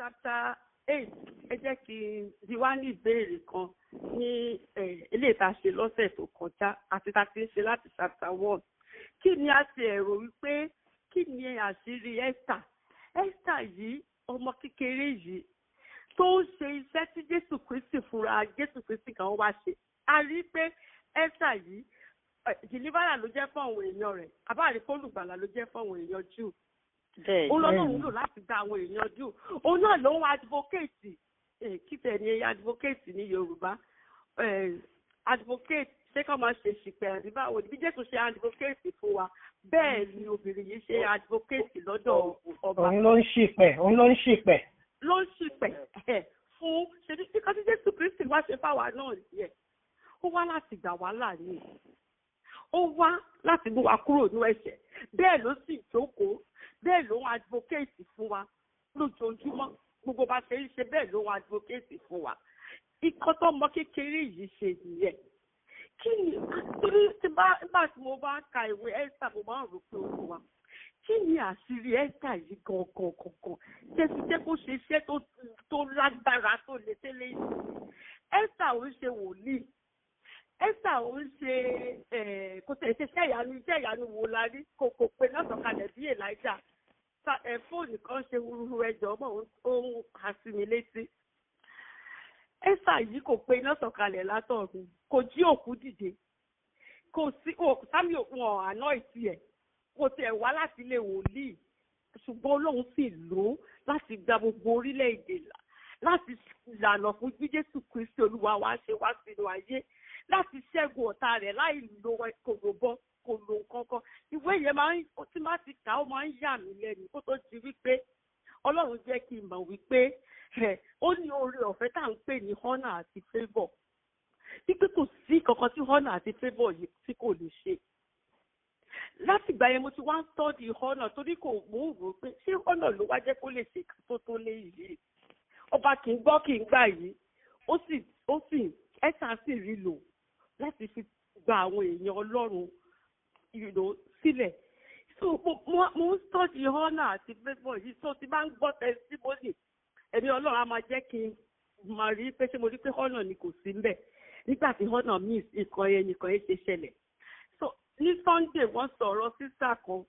chapter 8, ẹ jẹ́ kí n di wá ní ìbéèrè kan ní eléyìí tá a ṣe lọ́sẹ̀ tó kọjá àti tá a ti ń ṣe láti chapter 1. Kí ni a ti ẹ̀rọ wípé kí ni àṣírí Esther? Esther yìí, ọmọ kékeré yìí tó ń ṣe iṣẹ́ tí Jésù Kristi fúnra Jésù Kristi kan wá ṣe. A rí i pé Esther yìí, deliverer ló jẹ́ fún àwọn èèyàn rẹ̀, àbáàrí fólùgbàlà ló jẹ́ fún àwọn èèyàn Júù. Òun lọ́lọ́run lò láti gba àwọn èèyàn Júù. Òun náà ló ń advocate, kí tẹ̀ ní advocate ní Yorùbá? Advocate, ṣé kọ́ máa ṣe ṣìpẹ̀ àbí báwo ni? Bí Jésù ṣe advocate fún wa, bẹ́ẹ̀ ni obìnrin yìí ṣe advocate lọ́dọ̀ ọba. Òun ló ń ṣìpẹ̀, òun ló ń ṣìpẹ̀. Ló ń ṣìpẹ̀ fún ṣe bí kí Jésù Kristi wá ṣe fáwa náà yẹ. Ó wá láti gbà wá là ní, ó wá láti mú wa kúrò ní ẹ̀ṣẹ̀. Bẹ́ẹ̀ ló sì jókòó, bẹ́ẹ̀ ló ń advocate fún wa lójoojúmọ́. Gbogbo bá ṣe ń ṣe, bẹ́ẹ̀ ló ń advocate fún wa. Ikọ́ tó ọmọ kékeré yìí ṣe nìyẹn. Kí ni torí tí bá nígbà tí mo bá ka ìwé Esther, mo máa ń rò pé, Olúwa, kí ni àṣírí Esther yìí gangan gangan ṣe fi jẹ́ kó ṣe iṣẹ́ tó lágbára, tó lè tẹ́lẹ̀ yìí? Esther ò ń ṣe wòlíì, Esther ò ń ṣe, kò tẹ̀ ṣe iṣẹ́ ìyanu. Iṣẹ́ ìyanu wo la rí? Kò pé náà sọ̀kalẹ̀ bí Elijah. Fóònù kan ṣe wúruwúru, ẹjọ́ mọ̀, ó ń kà sí mi létí. Esther yìí kò pé iná sọ̀kalẹ̀ látọ̀run, kò jí òkú dìde, kò sí sámi wọn àná ìtì ẹ̀, kò tiẹ̀ wá láti ilé wòlíì, ṣùgbọ́n Ọlọ́run sì lò ó láti gba gbogbo orílẹ̀-èdè là, láti lànà fún bí Jésù Kristi Olúwa wa ṣe wá sínú ayé, láti ṣẹ́gun ọ̀tá rẹ̀ láì lo kòlòbọ, kò lo nǹkan kan. Ìwé yẹn máa ń, tí má ti kà, ó máa ń yà mí lẹ́nu kó tó di wípé Ọlọ́run jẹ́ kí n mọ̀ wípé ó ní oore ọ̀fẹ́ tá à ń pè ní honour àti favour, wípé kò sí kankan tí honour àti favour yìí tí kò lè ṣe. Láti ìgbà yẹn mo ti wá ń study honour, torí kò mò ń rò ó pé ṣé honour ló wá jẹ́ kó lè ṣe tó lé yìí, ọba kì í gbọ́ kì í gbà yìí. Ó sì ẹ̀sà sì rí lò láti fi gba àwọn èèyàn Ọlọ́run sílẹ̀. So mo ń study honour àti favour yìí. So tí bá ń gbọ́ testimony, ẹ̀mí Ọlọ́run á máa jẹ́ kí n máa rí pé ṣé mo rí pé honour ni kò sí ńbẹ̀. Nígbà tí honour miss nǹkan yẹn, nìkan yẹn ṣe ṣẹlẹ̀. So ní Sunday, wọ́n sọ̀rọ̀ sister kan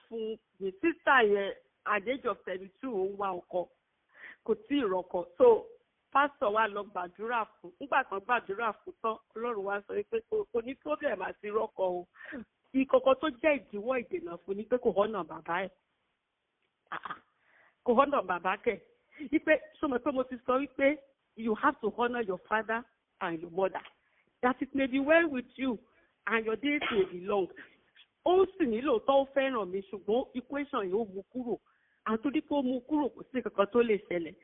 fún mi. Sister yẹn, at the age of 32, ó ń wá ọkọ, kò tí ì rọ́kọ. So pásítọ̀ wa lọ gbàdúrà fún. Nígbà kan gbàdúrà fún tán, Ọlọ́run wa sọ pé kò ní problem àti rọ́kọ o. Ìkọ̀kọ̀ tó jẹ́ ìdíwọ́ ìdènà fún ni pé kò honour bàbá ẹ̀. Kò honour bàbá kẹ̀, wípé sọmọ pé mo ti sọ wípé you have to honour your father and your mother, that it may be well with you and your days may be long. Ó sì nílò tó ó fẹ́ràn mi, ṣùgbọ́n equation yìí, ó mú kúrò. Àtúndí pé ó mú kúrò, kò sí kankan tó lè ṣẹlẹ̀.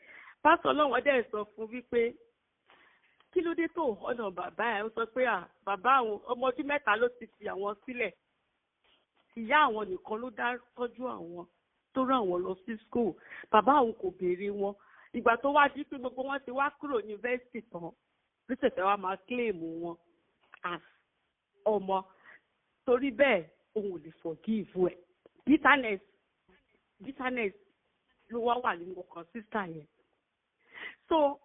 Pásítọ̀ ọlọ́wọ́n dẹ̀ sọ fún wípé kí ló dé tó honour bàbá ẹ̀? Ó sọ pé à bàbá àwọn, ọmọ ọdún 3 ló ti fi àwọn sílẹ̀. Ìyá àwọn nìkan ló dá tọ́jú àwọn, tó rán àwọn lọ sí school. Bàbá àwọn kò béèrè wọn. Ìgbà tó wá di pé gbogbo wọn ti wá kúrò yunifásitì tán ló ṣẹ̀ṣẹ̀ wá máa claim wọn as ọmọ. Torí bẹ́ẹ̀, òun ò lè forgive ẹ̀. Bitterness ló wá wà nínú ọkàn sister yẹn. So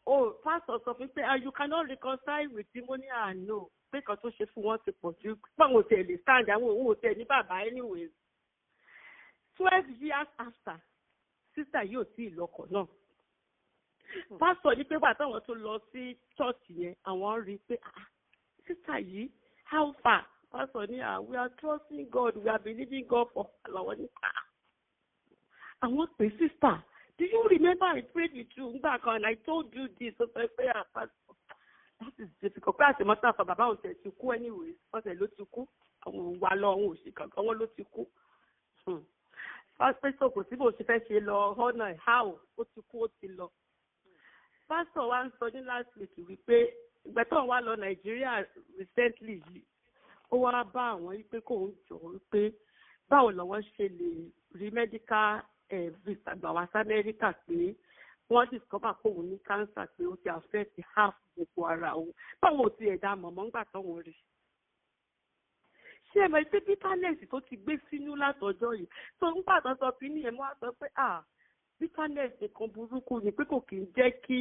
oh, pastor sọ fún pé, "Ah, you cannot reconcile with him." Ó ní, "Ah, no," pé kan tó ṣe fún wọn ti pọ̀ jù, báwọn ò tẹ̀ lè stand, àwọn òun ò tẹ̀ ní bàbá. Anyways, 12 years after, sister yóò tí ì lọ́kọ náà. Pásítọ̀ ní pé gbà táwọn tó lọ sí church yẹn, àwọn rí i pé, "Ah, sister yìí, how far?" Pásítọ̀ ní, "Ah, we are trusting God, we are believing God for." Làwọn ní, "Ah." Àwọn pè, "Sister, do you remember I prayed with you ngbà kan and I told you this?" Ó sọ pé, "Ah, pastor, that is difficult," pé àtìmọ́tà fún bàbá òun tẹ̀ ti kú. Anyways, ọ̀sẹ̀ ló ti kú, àwọn òun wà lọ, òun ò sí kankan, wọn ló ti kú. Pásítọ̀, kò sí bó ṣe fẹ́ ṣe lọ honour, how? Ó ti kú, ó ti lọ. Pásítọ̀ wa ń sọ ní last week wípé ìgbà tó ń wá lọ Nàìjíríà recently yìí, ó wá bá àwọn wípé kò ń jọ wípé báwo làwọn ṣe lè rí medical visa gbà wá sí Amẹ́ríkà, pé wọ́n discover pé òun ní cancer, pé ó ti affect half gbogbo ara òun, báwo ti ẹ̀dá mọ̀mọ́ ńgbà táwọn rí. Ṣé ẹ mọ̀ pé bitterness tó ti gbé sínú látọjọ́ yìí tó ń gbà tó sọ kí ní ẹ̀ mọ́, á sọ pé, ah. Bitterness nǹkan burúkú ni, pé kò kì í jẹ́ kí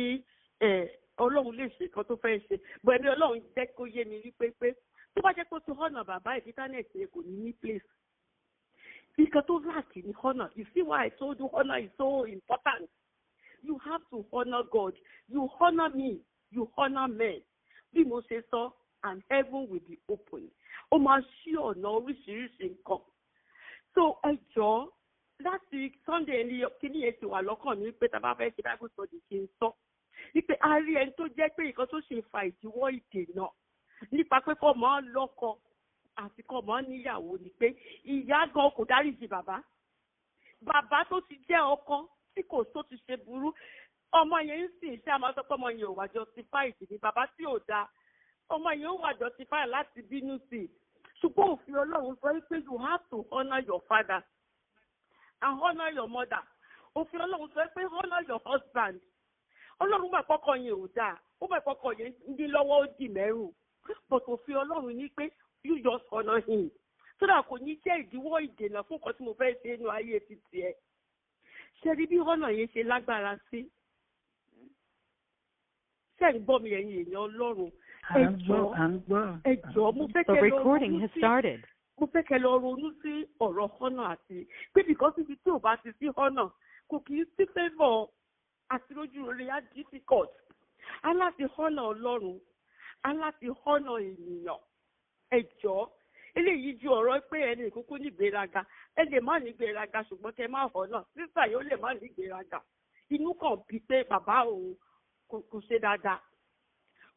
Ọlọ́run lè ṣe nǹkan tó fẹ́ ṣe. Bọ̀ ẹ̀mí Ọlọ́run jẹ́ kó yé mi wípé pé tó bá jẹ́ pé ó ti honour bàbá ẹ̀, bitterness yẹn kò ní ní place. Nǹkan tó lack ní honour. You see why I told you honour is so important? You have to honour God. You honour me, you honour men. Bí mo ṣe sọ, and heaven will be open. Ó máa ṣí ọ̀nà oríṣiríṣi nǹkan. So ẹ jọ̀ọ́, láti Sunday ní kíní yẹn ti wà lọ́kàn mi pé tá a bá fẹ́ ṣe Bible study, kí n sọ wípé a rí ẹni tó jẹ́ pé nǹkan tó ṣe fa ìdíwọ́ ìdènà nípa pé kọ́ mọ́ lọ́kọ àti kọ́ mọ́ níyàwó ni pé ìyá gan kò dáríjì bàbá. Bàbá tó ti jẹ́ ọkọ tí kò tó ti ṣe burú, ọmọ yẹn ń sìn ṣé a máa sọ pé ọmọ yẹn ò wà justified ni? Bàbá tí ò dáa, ọmọ yẹn ó wà justified láti bínú sí i. Ṣùgbọ́n òfin Ọlọ́run sọ pé you have to honour your father and honour your mother. Òfin Ọlọ́run sọ pé honour your husband. Ọlọ́run mọ̀ ìpọ́kọ yẹn ò dáa, ó mọ̀ ìpọ́kọ yẹn ní lọ́wọ́, ó dì mẹ́rù, but òfin Ọlọ́run ní pé you just honour him so that kò ní jẹ́ ìdíwọ́ ìdènà fún nǹkan tí mo fẹ́ ṣe nínú ayé ti tiẹ̀. Ṣe rí bí honour yẹn ṣe lágbára sí? Ṣe ń gbọ́ mi, ẹ̀yin èèyàn Ọlọ́run? Ẹ jọ̀ọ́, ẹ jọ̀ọ́, mo fẹ́ The kẹ́ lọ recording ronú has sí started. Mo fẹ́ kẹ́ lọ ronú sí ọ̀rọ̀ honour, àti pé because ibi tí ò bá ti sí honour, kò kì í sí favour àti lójú rere á difficult. Á láti honour Ọlọ́run, á láti honour ènìyàn. Ẹ jọ̀ọ́, eléyìí ju ọ̀rọ̀ pé ẹni ìkúkú ní ìgbéraga. Ẹ lè má ní ìgbéraga, ṣùgbọ́n kẹ má honour. Sísà yóò lè má ní ìgbéraga, inú kàn bí pé bàbá òun kò ṣe dáadáa.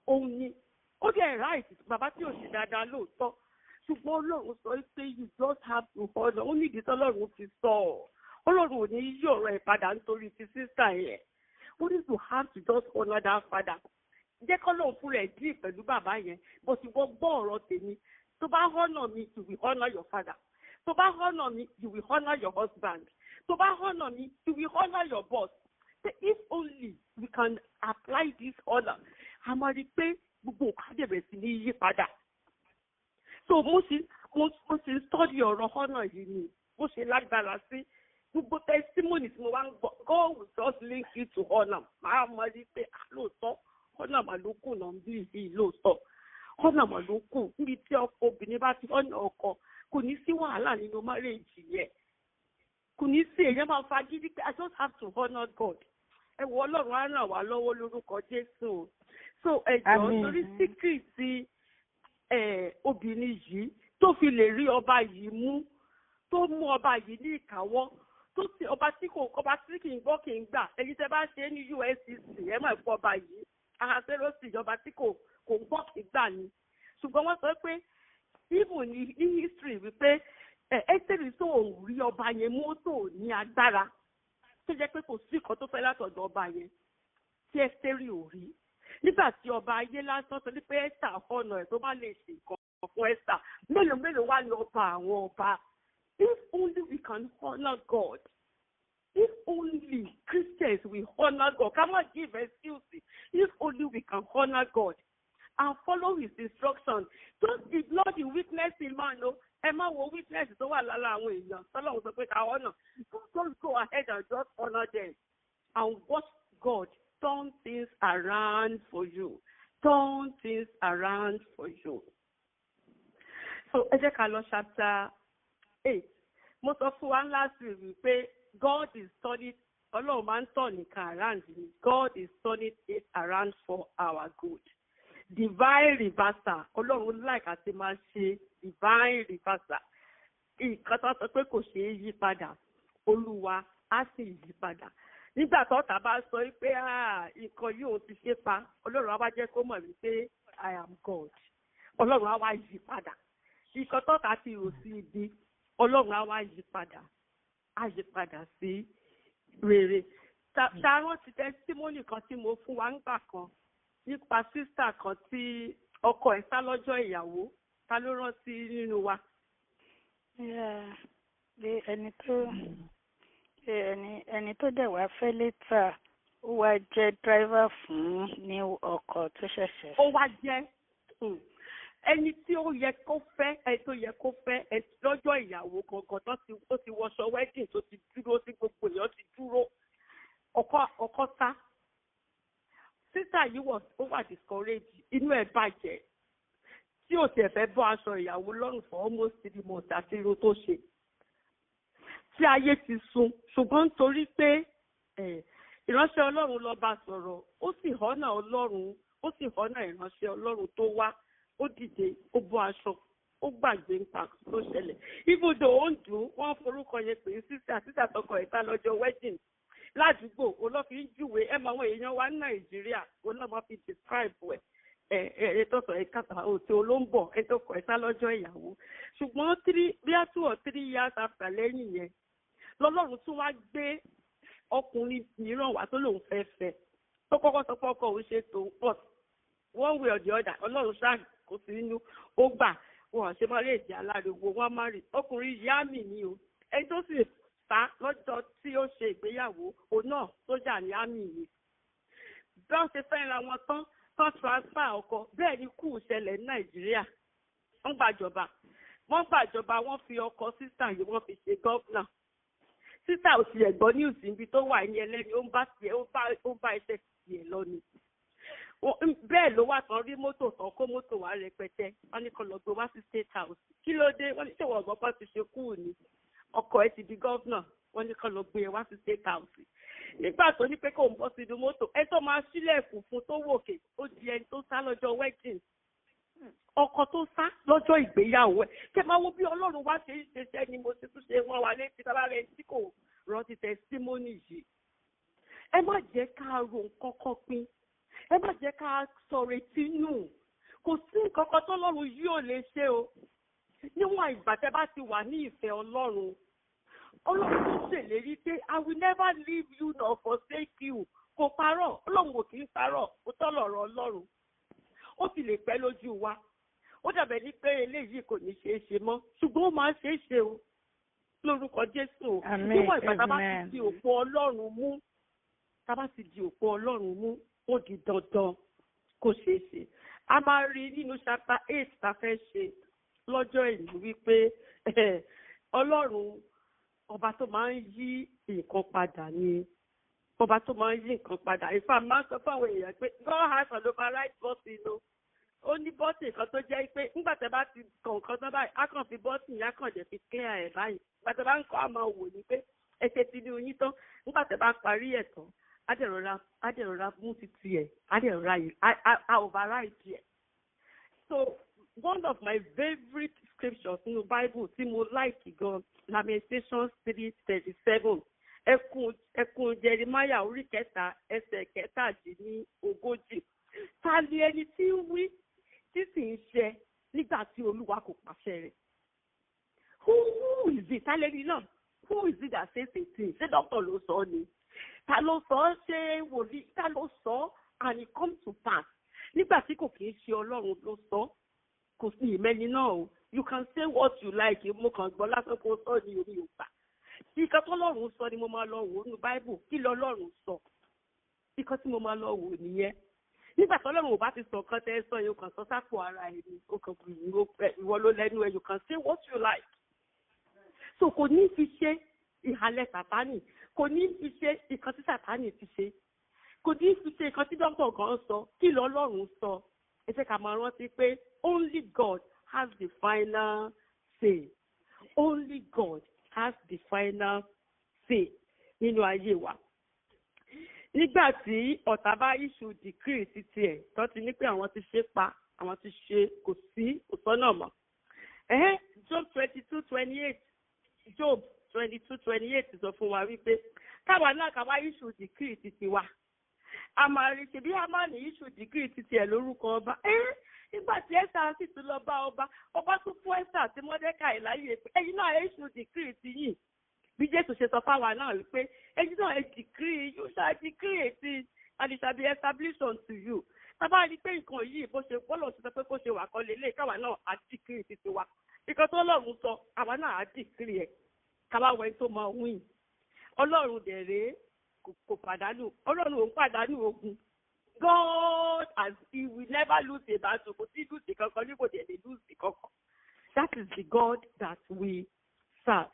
Òun ni ó dẹ̀ right, bàbá tí ò ṣe dáadáa lóòótọ́, ṣùgbọ́n Ọlọ́run sọ pé you just have to honour. Ó nídìí tọ́lọ́run fi sọ ọ́. Ọlọ́run ò ní yí ọ̀rọ̀ ẹ̀ padà nítorí ti sísà yẹn. Ó ní you have to just honour that father. Jẹ́ kọ́lọ́run fún rẹ̀ dí pẹ̀lú bàbá yẹn bó ti wọ́n. Gbọ́ ọ̀rọ̀ tèmi: tó bá honour mi, you will honour your father. Tó bá honour mi, you will honour your husband. Tó bá honour mi, you will honour your boss. Say, if only we can apply this honour, a máa rí i pé gbogbo nǹkan á dẹ̀ bẹ̀rẹ̀ sí ní yí padà. So mo sì study ọ̀rọ̀ honour yìí ni bó ṣe lágbára sí. Gbogbo testimony tí mo wá ń gbọ́, God will just link it to honour. Máa mọ rí i pé ah, lóòótọ́, honour mà ló kù náà bí yìí. Lóòótọ́, honour mà ló kù. Níbi tí ọkọ obìnrin bá ti honour ọkọ, kò ní sí wàhálà nínú marriage yẹn, kò ní sí. Èèyàn máa fagídí pé I just have to honour God. Ẹ wo, Ọlọ́run á ràn wá lọ́wọ́ lórúkọ Jésù o. So ẹ jọ̀ọ́, Àmín. torí secret ti obìnrin yìí tó fi lè rí ọba yìí mú, tó mú ọba yìí ní ìkáwọ́, tó sì ọba tí kò ọba tí kì í gbọ́ kì í gbà. Ẹ̀yin tẹ́ bá ṣe é ní USCC, ẹ mọ̀ ẹ̀kọ́ ọba yìí, Ahasuerus, ìjọba tí kò gbọ́ kì í gbà ni. Ṣùgbọ́n wọ́n sọ pé even ní history wípé Ẹ́sítérì tó ò rí ọba yẹn mú, tó ní agbára, tó jẹ́ pé kò sí nǹkan tó fẹ́ látọ̀dọ̀ ọba yẹn tí Ẹ́sítérì ò rí. Nígbà tí ọba ayé lásán sọ pé Ẹ́sítà ọ̀nà ẹ̀, tó bá lè ṣe nǹkan fún Ẹ́sítà, mélòó mélòó wá ní ọba àwọn ọba? If only we can honour God. If only Christians will honour God. Come on, give excuse. If only we can honour God and follow his instruction. Don't ignore the weakness in man o. Ẹ má wo weakness tó wà lára àwọn èèyàn tọ́lọ́run sọ pé ká honour. Don't just go ahead and just honour them and watch God turn things around for you. Turn things around for you. So ẹ jẹ́ ká lọ chapter 8. Mo sọ fún wa last week wípé God is turning, Ọlọ́run máa ń turn nǹkan around ni. God is turning it around for our good. Divine reversal. Ọlọ́run like àti máa ṣe divine reversal. Nǹkan tó sọ pé kò ṣeé yí padà, Olúwa á sì yí padà. Nígbà tó ọ̀tá bá sọ pé nǹkan yóò ti ṣe pa, Ọlọ́run á wá jẹ́ kó mọ̀ wípé I am God. Ọlọ́run á wá yí padà. Nǹkan tó ọ̀tá ti rò sí ibi, Ọlọ́run á wá yí padà, á yí padà sí rere. Ta rántí testimony kan tí mo fún wa ńgbà kan nípa sister kan tí ọkọ ẹ̀ sá lọ́jọ́ ìyàwó? Ta ló rántí nínú wa? Bí ẹni tó bí ẹni tó dẹ̀ wá fẹ́ later, ó wá jẹ́ driver fún ní ọkọ̀ tó ṣẹ̀ṣẹ̀. Ó wá jẹ́ ẹni tí ó yẹ kó fẹ́, ẹni tó yẹ kó fẹ́ ẹ lọ́jọ́ ìyàwó gangan tó ti ó ti wọṣọ wedding, tó ti dúró sí, gbogbo èèyàn ti dúró. Ọkọ sá. Sister yìí wọ̀, ó wà discouraged, inú ẹ̀ bàjẹ́, tí ò tiẹ̀ fẹ́ bọ́ aṣọ ìyàwó lọ́rùn for almost 3 months àti irun tó ṣe, tí ayé ti sun. Ṣùgbọ́n nítorí pé ìránṣẹ́ Ọlọ́run lọ bá sọ̀rọ̀, ó sì họ́nà Ọlọ́run, ó sì họ́nà ìránṣẹ́ Ọlọ́run tó wá, ó dìde, ó bọ́ aṣọ, ó gbàgbé nípa tó ṣẹlẹ̀. Ibùdó ó ń dùn, wọ́n forúkọ yẹn pè é, sister tọkọ ìta lọ́jọ́ wedding ládùúgbò olófin júwe ẹ mọ àwọn èèyàn wa ní Nàìjíríà, olóòmọ fi describe ẹ ẹ ẹ tó sọ ẹ kàtà òtí olóńbọ ẹ tó kọ ẹ sá lọ́jọ́ ìyàwó. Ṣùgbọ́n three, bíi 2 or 3 years after, lẹ́yìn yẹn, lọ́lọ́run tún wá gbé ọkùnrin mìíràn wá tó lòun fẹ́ fẹ́, tó kọ́kọ́ sọ pé ọkọ òun ṣe tòun, but one way or the other, Ọlọ́run ṣáà kò sí nínú, ó gbà wọn ṣe máa lè jẹ́ aláriwo, wọn má rí ọkùnrin yìí àmì ni o. Ẹni tó sì sá lọ́jọ́ tí ó ṣe ìgbéyàwó, òun náà sójà ní àmì ni. Bí wọ́n ṣe fẹ́ ra wọn tán tán, transfer ọkọ, bẹ́ẹ̀ ni kú ṣẹlẹ̀ ní Nàìjíríà. Wọ́n gbàjọba, wọ́n gbàjọba, wọ́n fi ọkọ sister yìí, wọ́n fi ṣe governor. Sister ò tiẹ̀ gbọ́ news níbi tó wà ní ẹlẹ́ni, ó ń bá tiẹ̀, ó ń bá iṣẹ́ tiẹ̀ lọ ni. Bẹ́ẹ̀ ló wà tán, rí mọ́tò tán, kó mọ́tò wá rẹpẹtẹ, wọ́n ní kó lọ gbé wá sí State House. Kí ló dé? Wọ́n ní ṣé wọ́n gbọ́ pé ti ṣe kú ni, ọkọ ẹ ti di governor. Wọ́n ní kó lọ gbé e wá sí State House. Nígbà tó ní pé kó ń bọ́ sínú mọ́tò, ẹ tó máa ṣílẹ̀kùn fún tó wòkè, ó di ẹni tó sá lọ́jọ́ wedding, ọkọ tó sá lọ́jọ́ ìgbéyàwó ẹ̀. Kẹ máa wo bí Ọlọ́run wá ṣe ń ṣiṣẹ́ ni mo ṣe tún ṣe wọ́n wá létí tábà rẹ̀ tí kò rántí testimony yìí. Ẹ má jẹ́ ká ro nǹkan kan pin, ẹ má jẹ́ ká sọ̀rọ̀ etí nù. Kò sí nǹkan kan tọ́lọ́run yóò lè ṣe o, níwọ̀n ìgbà tẹ́ bá ti wà ní ìfẹ́ Ọlọ́run. Ọlọ́run tó ṣèlérí pé, "I will never leave you nor forsake you," kò parọ́. Ọlọ́run ò kì í parọ́, ó tọ́ lọ̀rọ̀ Ọlọ́run. Ó sì lè pẹ́ lójú wa, ó dàbẹ̀ ní pé eléyìí kò ní ṣeé ṣe mọ́, ṣùgbọ́n ó máa ṣeé ṣe o, lórúkọ Jésù o. Àmín. Níwọ̀n ìgbà tá a bá ti Amen. di òpó Ọlọ́run mú, tá a bá ti di òpó Ọlọ́run mú, ó di dandan kó ṣeé ṣe. A máa rí nínú chapter 8 tá a fẹ́ ṣe lọ́jọ́ ìlú wípé Ọlọ́run, ọba tó máa ń yí nǹkan padà ni, ọba tó máa ń yí nǹkan padà. Ìfà máa ń sọ fún àwọn èèyàn pé God has an override button o. Ó ní button kan tó jẹ́ pé nígbà tẹ́ bá ti kàn nǹkan tán báyìí, á kàn fi button yẹn, á kàn jẹ́ fi clear ẹ̀ báyìí. Nígbà tẹ́ bá ń kọ́, á máa wò ní pé ẹ ṣe ti ní oyin tán. Nígbà tẹ́ bá parí ẹ̀ tán, á dẹ̀ rọra mú ti tiẹ̀, á dẹ̀ rọra yìí, á override ẹ̀. So one of my favourite scriptures nínú Bible tí mo like gan, Lamentations 3:37, ẹkún Jeremiah orí 3, ẹsẹ̀ 37. Ta ni ẹni tí ń wí tí sì ń ṣe nígbà tí Olúwa kò pàṣẹ rẹ̀? Who is it? Ta lẹni náà? Who is it that says a thing? Ṣé doctor ló sọ ni? Ta ló sọ? Ṣé wòlíì? Ta ló sọ and it come to pass nígbà tí kò kì í ṣe Ọlọ́run ló sọ? Kò sí ìmẹ́ni náà o. You can say what you like, mo kàn gbọ́ lásán kó sọ ní orí ògbà. Nǹkan tọ́lọ́run sọ ni mo máa lọ wò nínú Bible. Kí lọ́lọ́run sọ? Nǹkan tí mo máa lọ wò nìyẹn. Nígbà tọ́lọ́run ò bá ti sọ nǹkan tẹ́ ẹ sọ yẹn, o kàn sọ sápò ara ẹ ni, o kàn ìwọ ló lẹ́nu ẹ. You can say what you like. So kò ní fi ṣe ìhàlẹ̀ Sàtánì, kò ní fi ṣe nǹkan tí Sàtánì ti ṣe, kò ní fi ṣe nǹkan tí dókítà kan sọ. Kí lọ́lọ́run sọ? Ẹ jẹ́ ká máa rántí pé only God has the final say. Only God has the final say nínú ayé wa. Nígbà tí ọ̀tá bá issue decree ti tiẹ̀ tó ti ní pé àwọn ti ṣe pa, àwọn ti ṣe, kò sí, kò sọ́nà mọ́. Job 22:28, Job 22:28 sọ fún wa wípé káwa náà káwa issue decree ti tiwa. A máa rí ṣe bí Hámánì issue decree ti tiẹ̀ lórúkọ ọba. Nígbà tí Ẹ́sà sì tún lọ bá ọba, ọba tún fún Ẹ́sà àti Mọ́dékàì láyè pé ẹ̀yin náà issue decree ti yìí. Bí Jésù ṣe sọ fáwa náà wípé ẹ̀yin náà ẹ decree, you shall decree a thing and it shall be established unto you. Tábà rí pé nǹkan yìí, bó ṣe bọ́lọ̀ ṣe sọ pé kó ṣe wà kọ́ lélẹ̀, káwa náà á decree ti tiwa. Nǹkan tó Ọlọ́run sọ, àwa náà á decree ẹ̀, káwá wẹ́n tó máa win. Ọlọ́run dẹ̀ rèé, kò pàdánù. Ọlọ́run ò ń pàdánù ogun. God, as he will never lose a battle. Kò sí lose kankan ní, kò dẹ̀ lè lose kankan. That is the God that we serve.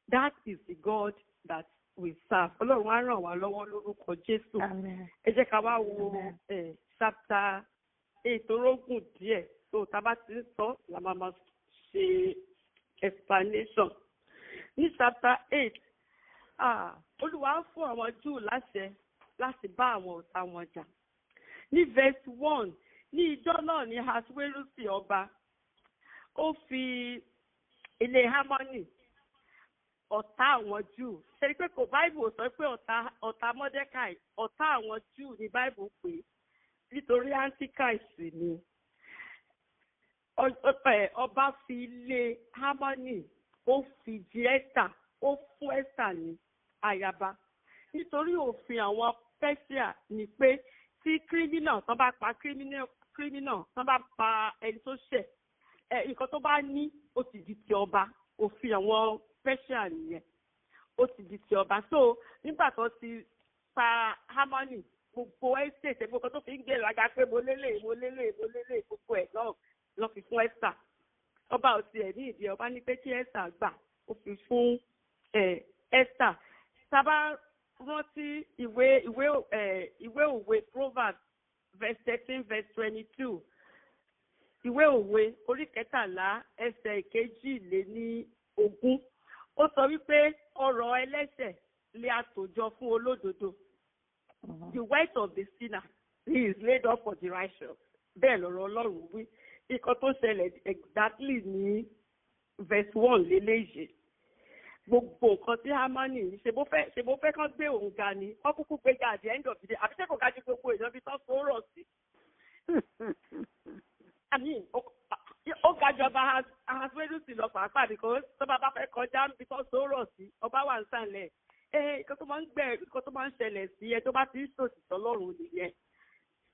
That is the God that we serve. Ọlọ́run á ràn wá lọ́wọ́ lórúkọ Jésù. Amen. Ẹ jẹ́ ká wá wo Amen. Chapter 8 orógùn díẹ̀. So tá a bá ti ń sọ la máa ma ṣe explanation. Ní chapter 8, Olúwa ń fún àwọn Júù láṣẹ láti bá àwọn ọ̀tá wọn jà. Ní verse 1, ní ìjọ náà ní Ahasuérusi ọba, ó fi ilé Hámánì, ọ̀tá àwọn Júù. Ṣe ni pé kò Báìbù sọ pé ọ̀tá Mọ́dékàì, ọ̀tá àwọn Júù ni Báìbù pè é, nítorí Antichrist ni. Ọba fi ilé Hámánì, ó fi jí Ẹ́sítà, ó fún Ẹ́sítà ní ayaba. Nítorí òfin àwọn Pẹ́ṣíà ni pé tí kírímínà tán bá pa kírímínà tán bá pa ẹni tó ṣẹ̀, nǹkan tó bá ní ó ti di ti ọba. Òfin àwọn Pẹ́ṣíà nìyẹn, ó ti di ti ọba. So nígbà tó ti pa Hámánì, gbogbo estate, gbogbo tó fi ń gbéraga pé mo lélẹ̀, mo lélẹ̀, mo lélẹ̀, gbogbo ẹ̀ náà lọ fi fún Ẹ́sítà. Ọba ò tiẹ̀ ní ìdí, ọba ní pé kí Ẹ́sítà gbà, ó fi fún Ẹ́sítà. Tá a bá rántí ìwé òwe Proverbs verse 13 verse 22, ìwé òwe orí 13 ẹsẹ̀ 22, ó sọ wípé ọrọ̀ ẹlẹ́ṣẹ̀ lè àtòjọ fún olódodo. The wealth of the sinner is laid up for the righteous. Bẹ́ẹ̀ lọ̀rọ̀ Ọlọ́run wí. Nǹkan tó ṣẹlẹ̀ exactly ní verse 1 léléyìí. Gbogbo nǹkan tí Hámánì ń ṣe, bó fẹ́ kán gbé òun ga ni, wọ́n kúkú gbé ga at the end of the day. Àbí ṣé kò ga ju gbogbo èèyàn bí tán fòórọ̀ sí? Àmì ó ga jọba Ahasuérusi lọ pàápàá, because tó bá fẹ́ kọjá níbi tán fòórọ̀ sí, ọba wà ń sàlẹ̀. Nǹkan tó máa ń gbẹ, nǹkan tó máa ń ṣẹlẹ̀ sí ẹ tó bá ti ń ṣòdì sọ́lọ́run nìyẹn.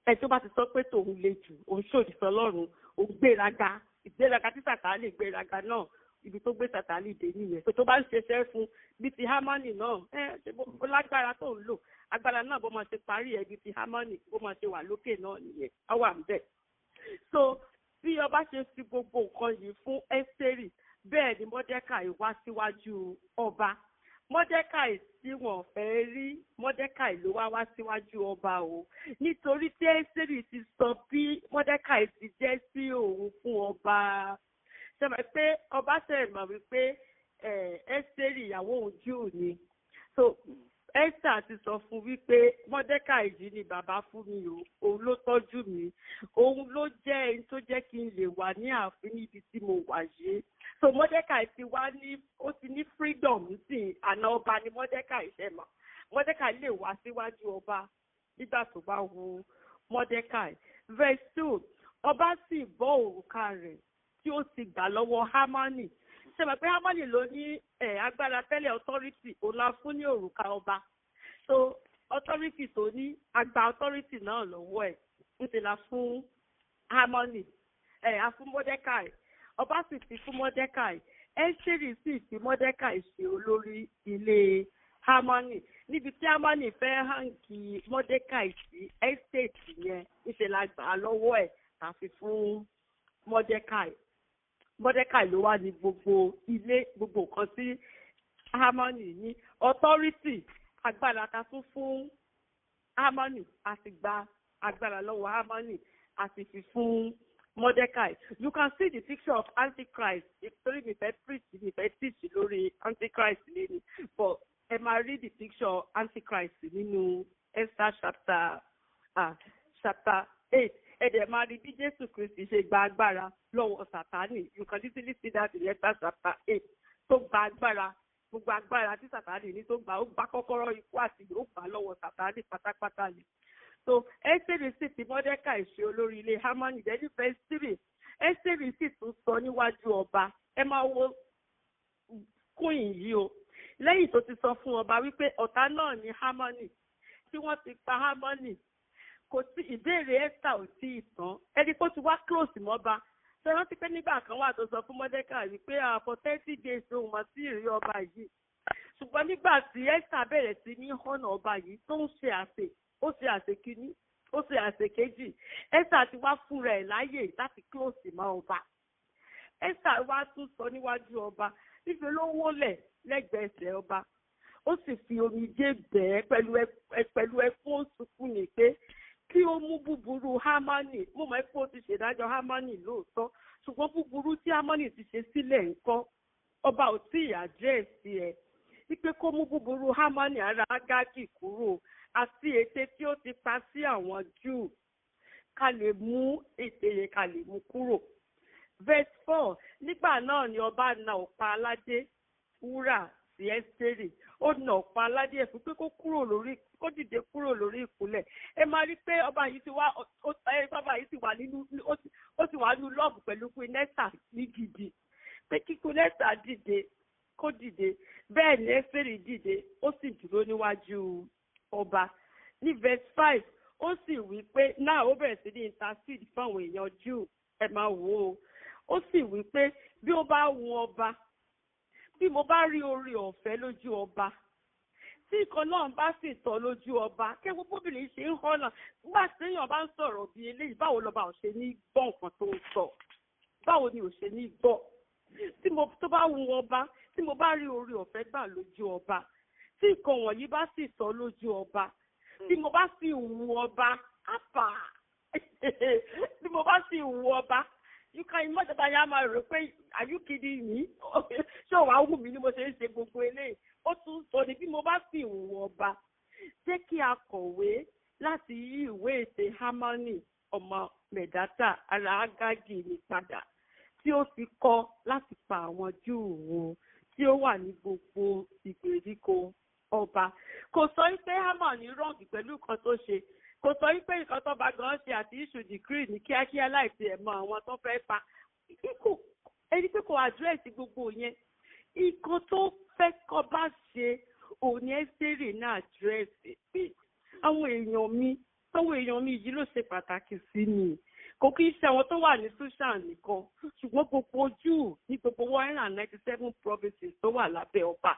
Ẹ tó bá ti sọ pé tòun le jù, òun ṣòdì sọ́lọ́run, òun gbéraga, ìgbéraga tí Sàtánì gbéraga náà, ibi tó gbé Sàtánì dé nìyẹn. Tó bá ń ṣiṣẹ́ fún bí ti Hámánì náà, ṣe bó lágbára tó ń lò, agbára náà bó máa ṣe parí ẹ bí ti Hámánì, bó máa ṣe wà lókè náà nìyẹn, á wà ń bẹ̀. So bí ọba ṣe fi gbogbo nǹkan yìí fún Ẹ́sítérì, bẹ́ẹ̀ ni Mọ́dékàì wá síwájú ọba. Mọ́dékàì tí wọ́n fẹ́ rí, Mọ́dékàì ló wá wá síwájú ọba o. Nítorí tí Ẹ́sítérì ti sọ bí Mọ́dékàì ti jẹ́ sí òun fún ọba. Ṣé mọ̀ pé ọba ṣe mọ̀ wípé Ẹ́sítérì ìyàwó òun Júù ni. So Ẹ́sítà ti sọ fún wípé Mọ́dékàì yìí ni bàbá fún mi o, òun ló tọ́jú mi, òun ló jẹ́ ẹni tó jẹ́ kí n lè wà ní ààfin níbi tí mo wà yìí. So Mọ́dékàì ti wá ní, ó ti ní freedom sí, àna ọba ni Mọ́dékàì ṣe mọ̀. Mọ́dékàì lè wá síwájú ọba nígbà tó bá wu Mọ́dékàì. Verse 2, ọba sì bọ́ òrùka rẹ̀ tí ó ti gbà lọ́wọ́ Hámánì. Ṣe mọ̀ pé Hámánì ló ní agbára tẹ́lẹ̀, authority, òun la fún ní òrùka ọba. So authority tó ní, agba authority náà lọ́wọ́ ẹ̀, ń ti la fún Hámánì, a fún Mọ́dékàì. Ọba sì fi fún Mọ́dékàì. Ẹ́sítérì sì fi Mọ́dékàì ṣe olórí ilé Hámánì. Níbi tí Hámánì fẹ́ hàǹkì Mọ́dékàì sí estate yẹn, ńṣe la gbà á lọ́wọ́ ẹ̀ àfi fún Mọ́dékàì. Mọ́dékàì ló wà ní gbogbo ilé, gbogbo nǹkan tí Hámánì ní. Authority, agbára ta tún fún Hámánì, a sì gba agbára lọ́wọ́ Hámánì, a sì fi fún Mordecai. You can see the picture of Antichrist. Torí mi fẹ́ preach, mi fẹ́ teach lórí Antichrist lẹ́nu. But ẹ máa rí the picture Antichrist nínú Esther chapter 8. Ẹ dẹ̀ máa rí bí Jésù Kristi ṣe gba agbára lọ́wọ́ Sátánì. You can easily see that in Esther chapter 8. Tó gba agbára, gbogbo agbára tí Sátánì ní tó gbà, ó gba kọ́kọ́rọ́ ikú àti ó gbà lọ́wọ́ Sátánì pátápátá ni. So Ẹ́sítérì sì fi Mọ́dékàì ṣe olórí ilé Hámánì. Then verse 3, Ẹ́sítérì sì tún sọ níwájú ọba. Ẹ máa wo queen yìí o. Lẹ́yìn tó ti sọ fún ọba wípé ọ̀tá náà ni Hámánì, tí wọ́n ti pa Hámánì, kò tí ìbéèrè Ẹ́sítà ò tí ì tán. Ẹni kó ti wá close mọ́ba. Ṣé rántí pé nígbà kan wà tó sọ fún Mọ́dékàì wípé for 30 days òun máa sí ìrí ọba yìí. Ṣùgbọ́n nígbà tí Ẹ́sítà bẹ̀rẹ̀ sí ní hànà ọba yìí tó ń ṣe àsè, ó ṣe àsè kínní, ó ṣe àsè kejì, Ẹ́sítà ti wá fúnra ẹ̀ láàyè láti close mọ́ ọba. Ẹ́sítà wá tún sọ níwájú ọba, níṣẹ́ ló wólẹ̀ lẹ́gbẹ̀ẹ́ ẹsẹ̀ ọba. Ó sì fi omijé bẹ̀ẹ́ pẹ̀lú ẹkún sunkún ní pé kí ó mú búburú Hámánì. Mo mọ̀ pé ó ti ṣèdájọ́ Hámánì lóòótọ́, ṣùgbọ́n búburú tí Hámánì ti ṣe sílẹ̀ ńkọ́, ọba ò tí ì àdírẹ́sì ẹ̀, wípé kó mú búburú Hámánì ará Ágágì kúrò àti ète tí ó ti pa sí àwọn Júù, ká lè mú ète yẹn, ká lè mú kúrò. Verse 4, nígbà náà ni ọba na ọ̀pá aládé wúrà sí Ẹ́sítérì. Ó na ọ̀pá aládé ẹ̀ fún pé kó kúrò lórí, kó dìde kúrò lórí ìkúnlẹ̀. Ẹ máa rí pé ọba yìí ti wá, ọba yìí ti wà nínú, ó ti wà nínú love pẹ̀lú Queen Esther ní gidi, pé kí Queen Esther dìde, kó dìde. Bẹ́ẹ̀ ni Ẹ́sítérì dìde, ó sì dúró níwájú ọba. Ní verse 5, ó sì wí pé náà ó bẹ̀rẹ̀ sí ní intercede fáwọn èèyàn Júù. Ẹ máa wò ó. Ó sì wí pé bí ó bá wù ọba, bí mo bá rí oore ọ̀fẹ́ lójú ọba, tí nǹkan náà bá sì tọ́ lójú ọba, kẹ́wọ́ bóbìnrin ṣe ń hànà nígbà tí èèyàn bá ń sọ̀rọ̀ bí eléyìí, báwo lọba ò ṣe ní gbọ́ nǹkan tó ń sọ? Báwo ni ò ṣe ní gbọ́? Tí mo tó bá wù ọba, tí mo bá rí oore ọ̀fẹ́ gbà lójú ọba, tí nǹkan wọ̀nyí bá sì tọ́ lójú ọba, tí mo bá sì wù ọba, ápà, tí mo bá sì wù ọba. You can imagine that yà máa rò pé, "Are you kidding me? Ṣé òwà wù mí ni mo ṣe ń ṣe gbogbo eléyìí?" Ó tún sọ ní bí mo bá sì wù ọba, jẹ́ kí a kọ̀wé láti yí ìwé ète Hámánì ọmọ Mẹ̀dátà ará Ágágì ní padà, tí ó ti kọ láti pa àwọn Júù run tí ó wà ní gbogbo ìgbèríko ọba. Kò sọ pé Hámánì wrong pẹ̀lú nǹkan tó ṣe. Kò sọ wípé nǹkan tó bá gan ṣe àti issue decree ní kíákíá láìsí ẹ̀ mọ àwọn tó fẹ́ pa ikú ẹni pé kò address gbogbo yẹn. Nǹkan tó fẹ́ kọ́ bá ṣe òun ni Ẹ́sítérì náà address, pé àwọn èèyàn mi, àwọn èèyàn mi yìí ló ṣe pàtàkì sí mi. Kò kí ń ṣe àwọn tó wà ní Ṣúṣàn nìkan, ṣùgbọ́n gbogbo Júù ní gbogbo 197 provinces tó wà lábẹ́ ọba,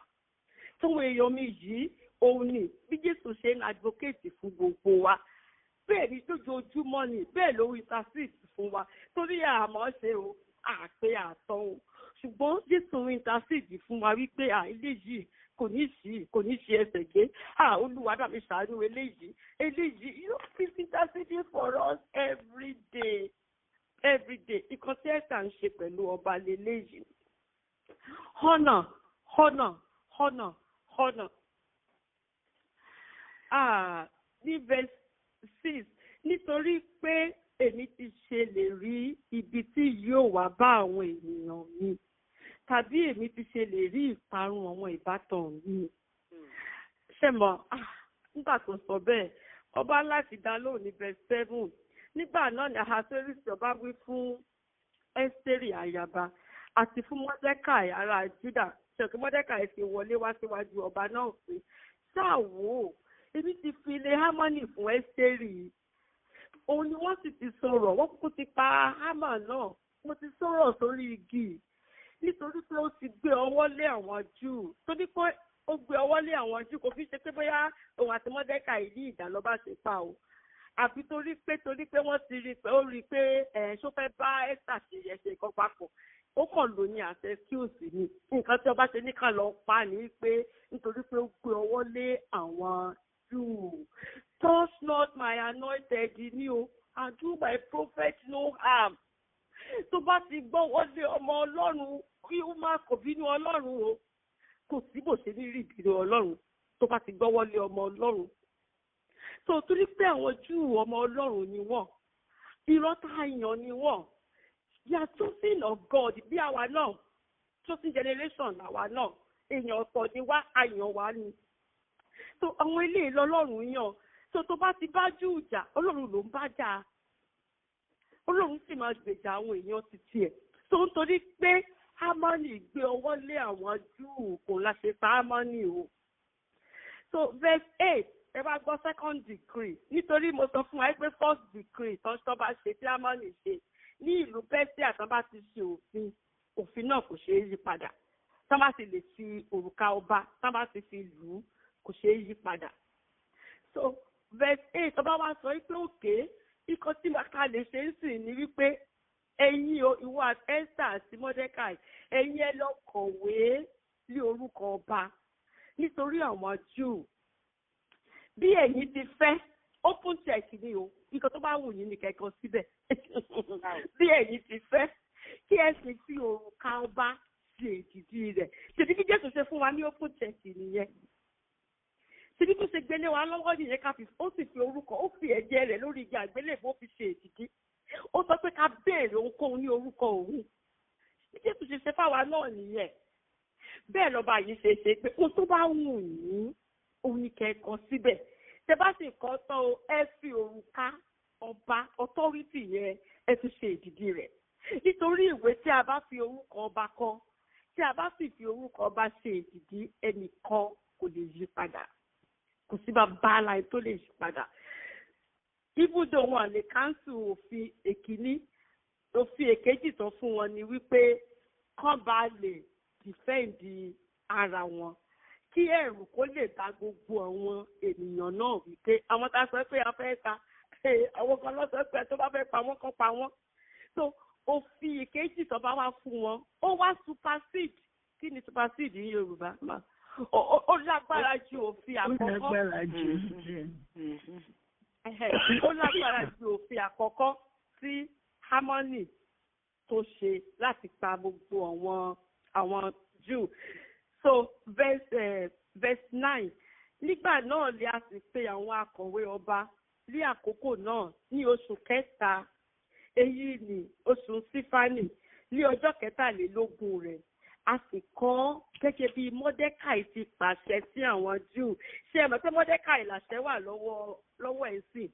táwọn èèyàn mi yìí, òun ni bí Jésù ṣe ń advocate fún gbogbo wa, bẹ́ẹ̀ ni lójoojúmọ́ ni, bẹ́ẹ̀ ló intercede fún wa, torí àmọ́ ṣe o, àpé àtọ́ o, ṣùgbọ́n Jésù intercede fún wa wípé à eléyìí kò ní sí, kò ní ṣe ẹsẹ̀ gbé, à Olúwa bá mi ṣàánú eléyìí, eléyìí. He's interceding for us every day, every day. Ìkan tí ẹ̀sà ń ṣe pẹ̀lú ọba leléyìí. Honour, honour, honour, honour. Ah, ní verse 6, nítorí pé èmi ti ṣe lè rí ibi tí yóò wá bá àwọn ènìyàn mi, tàbí èmi ti ṣe lè rí ìparun àwọn ìbátan mi? Ṣe mọ̀, nígbà tó sọ bẹ́ẹ̀, ọba láti dá lóhùn ní verse 7. Nígbà náà ni Ahasuerus ọba wí fún Ẹ́sítérì ayaba àti fún Mọ́dẹ́kàì ará Júdà, ṣèkí Mọ́dẹ́kàì fi wọlé wá síwájú ọba náà pé, ṣáà wò ó, èmi ti fi ilé Hámánì fún Ẹ́sítérì, òun ni wọ́n sì ti sọ̀rọ̀, wọ́n kúkú ti pa Hámà náà. Mo ti sọ̀rọ̀ sórí igi nítorí pé ó ti gbé ọwọ́ lé àwọn Júù. Torí pé ó gbé ọwọ́ lé àwọn Júù, kò fi ṣe pé bóyá òun àti Mọ́dẹ́kàì ní ìjà lọ́ba ṣe pa o, àfi torí pé wọ́n ti rí pé ó rí i pé ẹ̀ ṣó fẹ́ bá Ẹ́sítà ṣe ẹ̀ṣẹ̀ kan papọ̀. Ó kàn lò ní àṣẹ excuse ni. Nǹkan tí ọba ṣe ní ká lọ pa ni pé nítorí pé ó gbé ọwọ́ lé àwọn Júù. "Touch not my anointed" ni o, "and do my prophet no harm." Tó bá ti gbọ́wọ́ lé ọmọ Ọlọ́run, kí ó má kò bínú Ọlọ́run o. Kò sí bò ṣe ní rí ìbínú Ọlọ́run tó bá ti gbọ́wọ́ lé ọmọ Ọlọ́run. Tó torí pé àwọn Júù, ọmọ Ọlọ́run ni wọ́n, irọ́ tá a yàn ni wọ́n. They are chosen of God bí àwa náà, chosen generation àwa náà. Èèyàn ọ̀tọ̀ ni wá, àyàn wá ni. So àwọn ilé ìlọlọ́run yàn. So tó bá ti bá Júù jà, Ọlọ́run ló ń bá jà. Ọlọ́run sì máa gbèjà àwọn èèyàn ti tiẹ̀. So nítorí pé Hámánì gbé ọwọ́ lé àwọn Júù, kò láṣẹ pa Hámánì o. So verse 8, ẹ bá gbọ́ second decree. Nítorí mo sọ fún wa pé first decree tó bá ṣe, tí Hámánì ṣe ní ìlú Pẹ́síà, tán bá ti ṣe òfin, òfin náà kò ṣeé yí padà. Tán bá ti lè fi òrùka ọba, tán bá ti fi lù ú, kò ṣeé yí padà. So verse 8, ọba wa sọ pé òkè ikọ̀ tí ká lè ṣe ń sìn ní wípé ẹ̀yin o, ìwọ Esther àti Mordecai, ẹ̀yin ẹ lọ kọ̀wé lé orúkọ ọba. Nítorí àwọn Júù, bí ẹ̀yin ti fẹ́, open check ni o, nǹkan tó bá wù yín ní kẹ́kọ̀ọ́ síbẹ̀. Bí ẹ̀yin ti fẹ́, kí ẹ sì fi òrùka ọba ṣe èdìdí rẹ̀. Ṣèbí kí Jésù ṣe fún wa ní open check nìyẹn. Ṣèbí tó ṣe gbélé wa lọ́wọ́ nìyẹn, ká fi ó sì fi orúkọ, ó fi ẹ̀jẹ̀ rẹ̀ lórí igi àgbélébùú, ó fi ṣe èdìdí. Ó sọ pé ká béèrè ohunkóhun ní orúkọ òun. Bí Jésù ṣe ṣe fáwa náà nìyẹn. Bẹ́ẹ̀ lọ́ba yìí ṣe ṣe pé ohun tó bá wù yín, òun ni kẹ́ẹ̀kan síbẹ̀. Tẹ bá sì kọ́ tán o, ẹ fi òrùka ọba, authority yẹn, ẹ fi ṣe èdìdí rẹ̀. Nítorí ìwé tí a bá fi orúkọ ọba kọ, tí a bá sì fi orúkọ ọba ṣe èdìdí, ẹnìkan kò lè yí padà. Kò sí bàbá aláì tó lè yí padà. Ibùdó wọn lè cancel òfin èkíní, òfin èkejì tó fún wọn ni wípé kán bá lè defend ara wọn, kí ẹ̀rù kó lè bá gbogbo àwọn ènìyàn náà wípé àwọn tá a sọ pé a fẹ́ ta, àwọn kan lọ sọ pé tó bá fẹ́ pa wọ́n, kán pa wọ́n. So òfin ìkejì tó bá wá fún wọn, ó wá supersede. Kí ni supersede ní Yorùbá? Ó lágbára ju òfin Ó àkọ́kọ́. lágbára jù. Ó lágbára ju òfin àkọ́kọ́ tí Hámánì tó ṣe láti pa gbogbo àwọn Júù. So verse 9: Nígbà náà lè a sì pe àwọn akọ̀wé ọba ní àkókò náà, ní oṣù kẹta, èyí ni oṣù Sífánì, ní ọjọ́ 23 rẹ̀. A sì kọ́ gẹ́gẹ́ bí Mọ́dẹ́kàì ti pàṣẹ sí àwọn Júù. Ṣé ẹ mọ̀ pé Mọ́dẹ́kàì làṣẹ wà lọ́wọ́ ẹ̀ sí?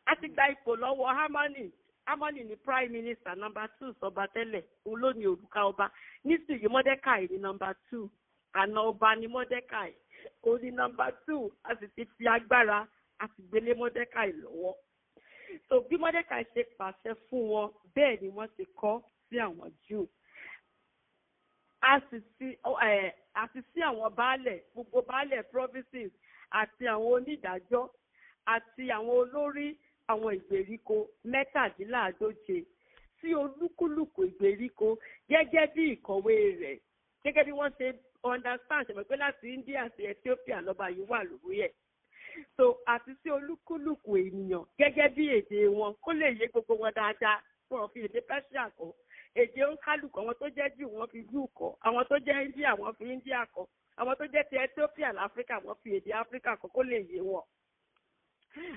A ti gba ipò lọ́wọ́ Hámánì. Hámánì ni prime minister number two sọba tẹ́lẹ̀, òun ló ní òrùka ọba. Nísìnyí, Mọ́dẹ́kàì ní number two. Àna ọba ni Mọ́dẹ́kàì, òun ní number two. A sì ti fi agbára, a sì gbélé Mọ́dẹ́kàì lọ́wọ́. So bí Mọ́dẹ́kàì ṣe pàṣẹ fún wọn, bẹ́ẹ̀ ni wọ́n ti kọ́ sí àwọn Júù. A sì sí ẹ àti sí àwọn baálẹ̀, gbogbo baálẹ̀ provinces, àti àwọn onídàájọ́, àti àwọn olórí àwọn ìgbèríko 47, sí olúkúlùkù ìgbèríko gẹ́gẹ́ bí ìkọ̀wé rẹ̀, gẹ́gẹ́ bí wọ́n ṣe understand. Ṣe mọ̀ pé láti India sí Ethiopia lọ́ba yìí wà lórí ẹ̀. So àti sí olúkúlùkù ènìyàn gẹ́gẹ́ bí èdè wọn, kó lè yé gbogbo wọn dáadáa. Wọn fi èdè Persia kọ́, èdè òǹkálùkù. Àwọn tó jẹ́ Júù, wọ́n fi Júù kọ́. Àwọn tó jẹ́ India, wọ́n fi India kọ́. Àwọn tó jẹ́ ti Ethiopia láfíríkà, wọ́n fi èdè Áfíríkà kọ́, kó lè yé wọn.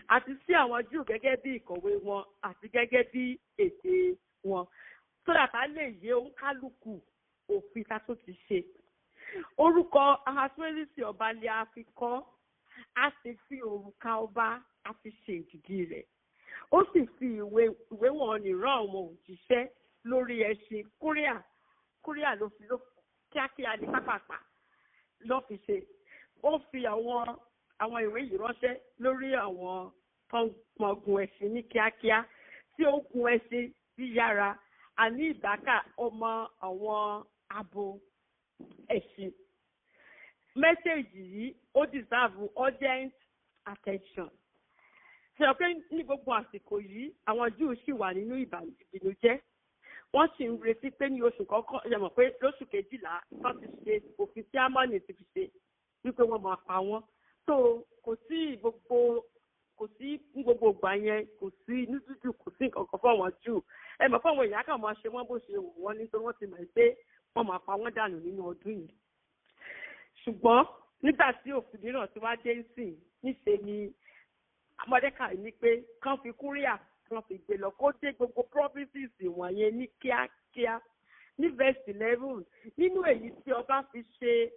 Àti sí àwọn Júù gẹ́gẹ́ bí ìkọ̀wé wọn àti gẹ́gẹ́ bí èdè wọn, so that a lè yé òǹkálùkù òfin ta tó ti ṣe. Orúkọ Ahasuerus ọba lè a fi kọ́, a sì fi òrùka ọba, a fi ṣe ìdìdí rẹ̀. Ó sì fi ìwé wọn ní rán àwọn òjíṣẹ́ lórí ẹṣin courier. Courier ló fi ló kíákíá ní pápápá ló fi ṣe. Ó fi àwọn ìwé yìí ránṣẹ́ lórí àwọn tó ń gun ẹṣin ní kíákíá, tí ó gun ẹṣin yíyára, àní ìbákà ọmọ àwọn abo ẹṣin. Message yìí, ó deserve urgent attention. Ṣe pé ní gbogbo àsìkò yìí, àwọn Júù sì wà nínú ìbìnújẹ́. Wọ́n sì ń retí pé ní oṣù kọ́kọ́, ṣe mọ̀ pé lóṣù 12 wọ́n ti ṣe òfin tí Ámánì ti fi ṣe wípé wọ́n máa pa wọ́n. So kò sí ní gbogbo ìgbà yẹn, kò sí ní dúdú, kò sí nǹkan kan fún àwọn Júù. Ẹ mọ̀ fún àwọn èèyàn kan máa ṣe wọ́n bó ṣe wù wọ́n, nítorí wọ́n ti mọ̀ pé wọ́n máa pa wọ́n dànù nínú ọdún yìí. Ṣùgbọ́n nígbà tí òfin mìíràn ti wá dé sí, níṣe ni Mọ́dékàì ní pé kán fi courier, kán fi gbé lọ, kó dé gbogbo provinces wọ̀nyẹn ní kíákíá. Ní verse 11: nínú èyí tí ọba fi ṣe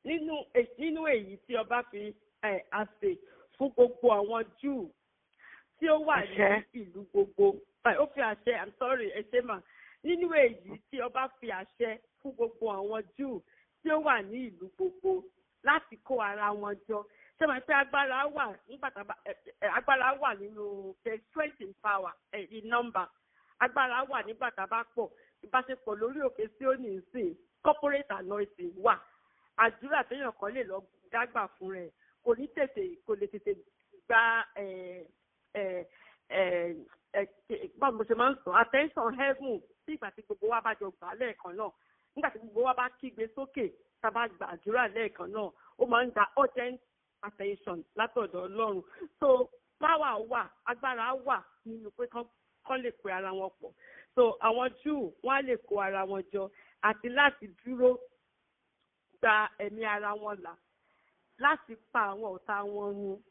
nínú èyí tí ọba fi àṣẹ fún gbogbo àwọn Júù tí ó wà ní ìlú gbogbo. Ó fi àṣẹ, I'm sorry, ẹ ṣe mà. Nínú èyí tí ọba fi àṣẹ fún gbogbo àwọn Júù tí ó wà ní ìlú gbogbo láti kó ara wọn jọ. Ṣé mo pé agbára wà nígbà tá agbára wà nínú the strength in power in number. Agbára wà nígbà tá a bá pọ̀. Ìbáṣepọ̀ lórí òkè Síónì ìsìn, corporate anointing wà. Àdúrà téèyàn kan lè lọ dágbà fún rẹ̀ kò ní tètè, kò lè tètè gba ẹ ẹ ẹ ẹ báwo mo ṣe máa ń sọ, attention heaven, sí ìgbà tí gbogbo wa bá jọ gbà lẹ́ẹ̀kan náà, nígbà tí gbogbo wa bá kígbe sókè, tá a bá gbàdúrà lẹ́ẹ̀kan náà. Ó máa ń gba urgent attention látọ̀dọ̀ Ọlọ́run. So power wà, agbára wà nínú pé kán lè pe ara wọn pọ̀. So àwọn Júù, wọ́n á lè kó ara wọn jọ àti láti dúró gba ẹ̀mí ara wọn là, láti pa àwọn ọ̀tá wọn run,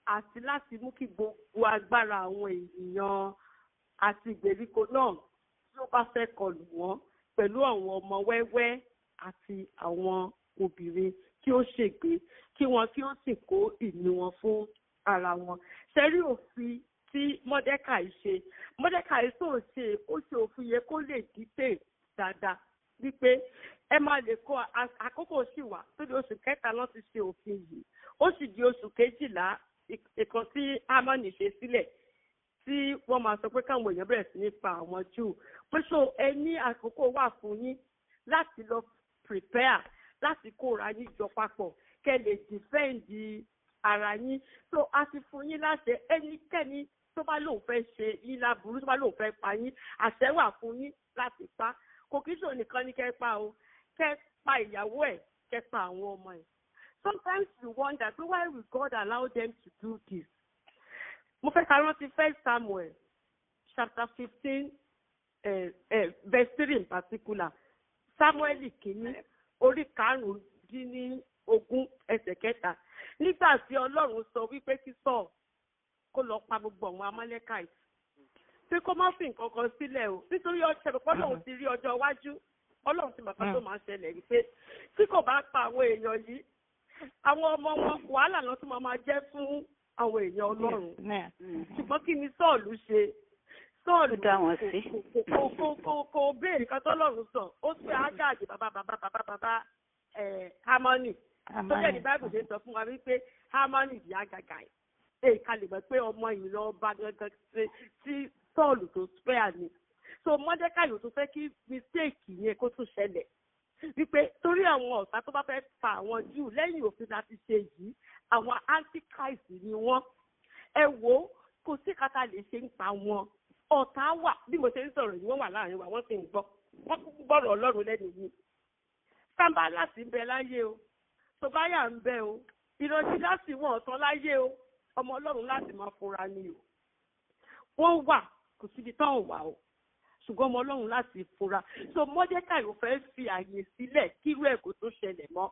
àti láti mú kí gbogbo agbára àwọn ènìyàn àti ìgbèríko náà tí ó bá fẹ́ kọlù wọ́n pẹ̀lú àwọn ọmọ wẹ́wẹ́ àti àwọn obìnrin kí ó ṣègbé, kí wọn kí ó sì kó ìní wọn fún ara wọn. Ṣẹ́rí òfin tí Mọ́dẹ́kàì ṣe? Mọ́dẹ́kàì tó ṣe, ó ṣe òfin yẹn kó lè dìtè dáadáa wípé ẹ máa lè kó àkókò sì wà tó di oṣù kẹta lọ́n ti ṣe òfin yìí. Ó sì di oṣù 12, ìkan tí Hámánì ṣe sílẹ̀ tí wọ́n máa sọ pé káwọn èèyàn bẹ̀rẹ̀ sí ní pa àwọn Júù, pé so ẹ ní àkókò wà fún yín láti lọ prepare, láti kóra yín jọ papọ̀ kẹ́ lè defend ara yín. So a ti fún yín láṣẹ, ẹnikẹ́ni tó bá lóun fẹ́ ṣe yín láburú, tó bá lóun fẹ́ pa yín, àṣẹ wà fún yín láti pa. Kò kí sóò nìkan ní kẹ́ pa o, kẹ́ pa ìyàwó ẹ̀, kẹ́ pa àwọn ọmọ ẹ̀. Sometimes you wonder pé why will God allow them to do this? Mo fẹ́ ká rántí First Samuel chapter 15, verse 3 in particular. Samuel kìíní, orí 15, ẹsẹ̀ 3, nígbà tí Ọlọ́run sọ wípé kí Saul kó lọ pa gbogbo àwọn Amalekite, pé kó má fi nǹkan kan sílẹ̀ o, nítorí ọ̀sẹ̀ pé Ọlọ́run ti rí ọjọ́ iwájú, Ọlọ́run ti màkà tó máa ń ṣẹlẹ̀, wípé tí kò bá pa àwọn èèyàn yìí, àwọn ọmọ wọn, wàhálà lọ tún máa jẹ́ fún àwọn èèyàn Ọlọ́run. Ṣùgbọ́n kí ni Sọ́ọ̀lù ṣe? Sọ́ọ̀lù kò béèrè kan tọ́lọ́run sọ. Ó pé Ágáàgì, bàbá bàbá bàbá bàbá Hámánì tó jẹ́ ní Báìbù ṣe sọ fún wa wípé Hámánì ìyá gàgà ẹ̀ ká lè mọ̀ pé ọmọ ìran ọba gangan tí Sọ́ọ̀lù tó spare ni. So Mọ́dékàì ò tún fẹ́ kí mistake yẹn kó tún ṣẹlẹ̀, wípé torí àwọn ọ̀tá tó bá fẹ́ pa àwọn Júù lẹ́yìn òfin láti ṣe yìí, àwọn antichrist ni wọ́n. Ẹ wo, kò sí kata lè ṣe ń pa wọn. Ọ̀tá wà, bí mo ṣe ń sọ̀rọ̀ yìí, wọ́n wà láàrin wa, wọ́n sì ń gbọ́, wọ́n kúkú gbọ́rọ̀ Ọlọ́run lẹ́nu yìí. Sábà láti ń bẹ láyé o, Tòbáyà ń bẹ o, ìrọ̀jì láti wọn ọ̀tán láyé o. Ọmọ Ọlọ́run láti máa fura ni o. Wọ́n wà, kò síbi tán wà o, ṣùgbọ́n ọmọ Ọlọ́run láti fura. So Mọ́dékàì ò fẹ́ fi àyè sílẹ̀ kírú ẹ̀ kó tó ṣẹlẹ̀ mọ́,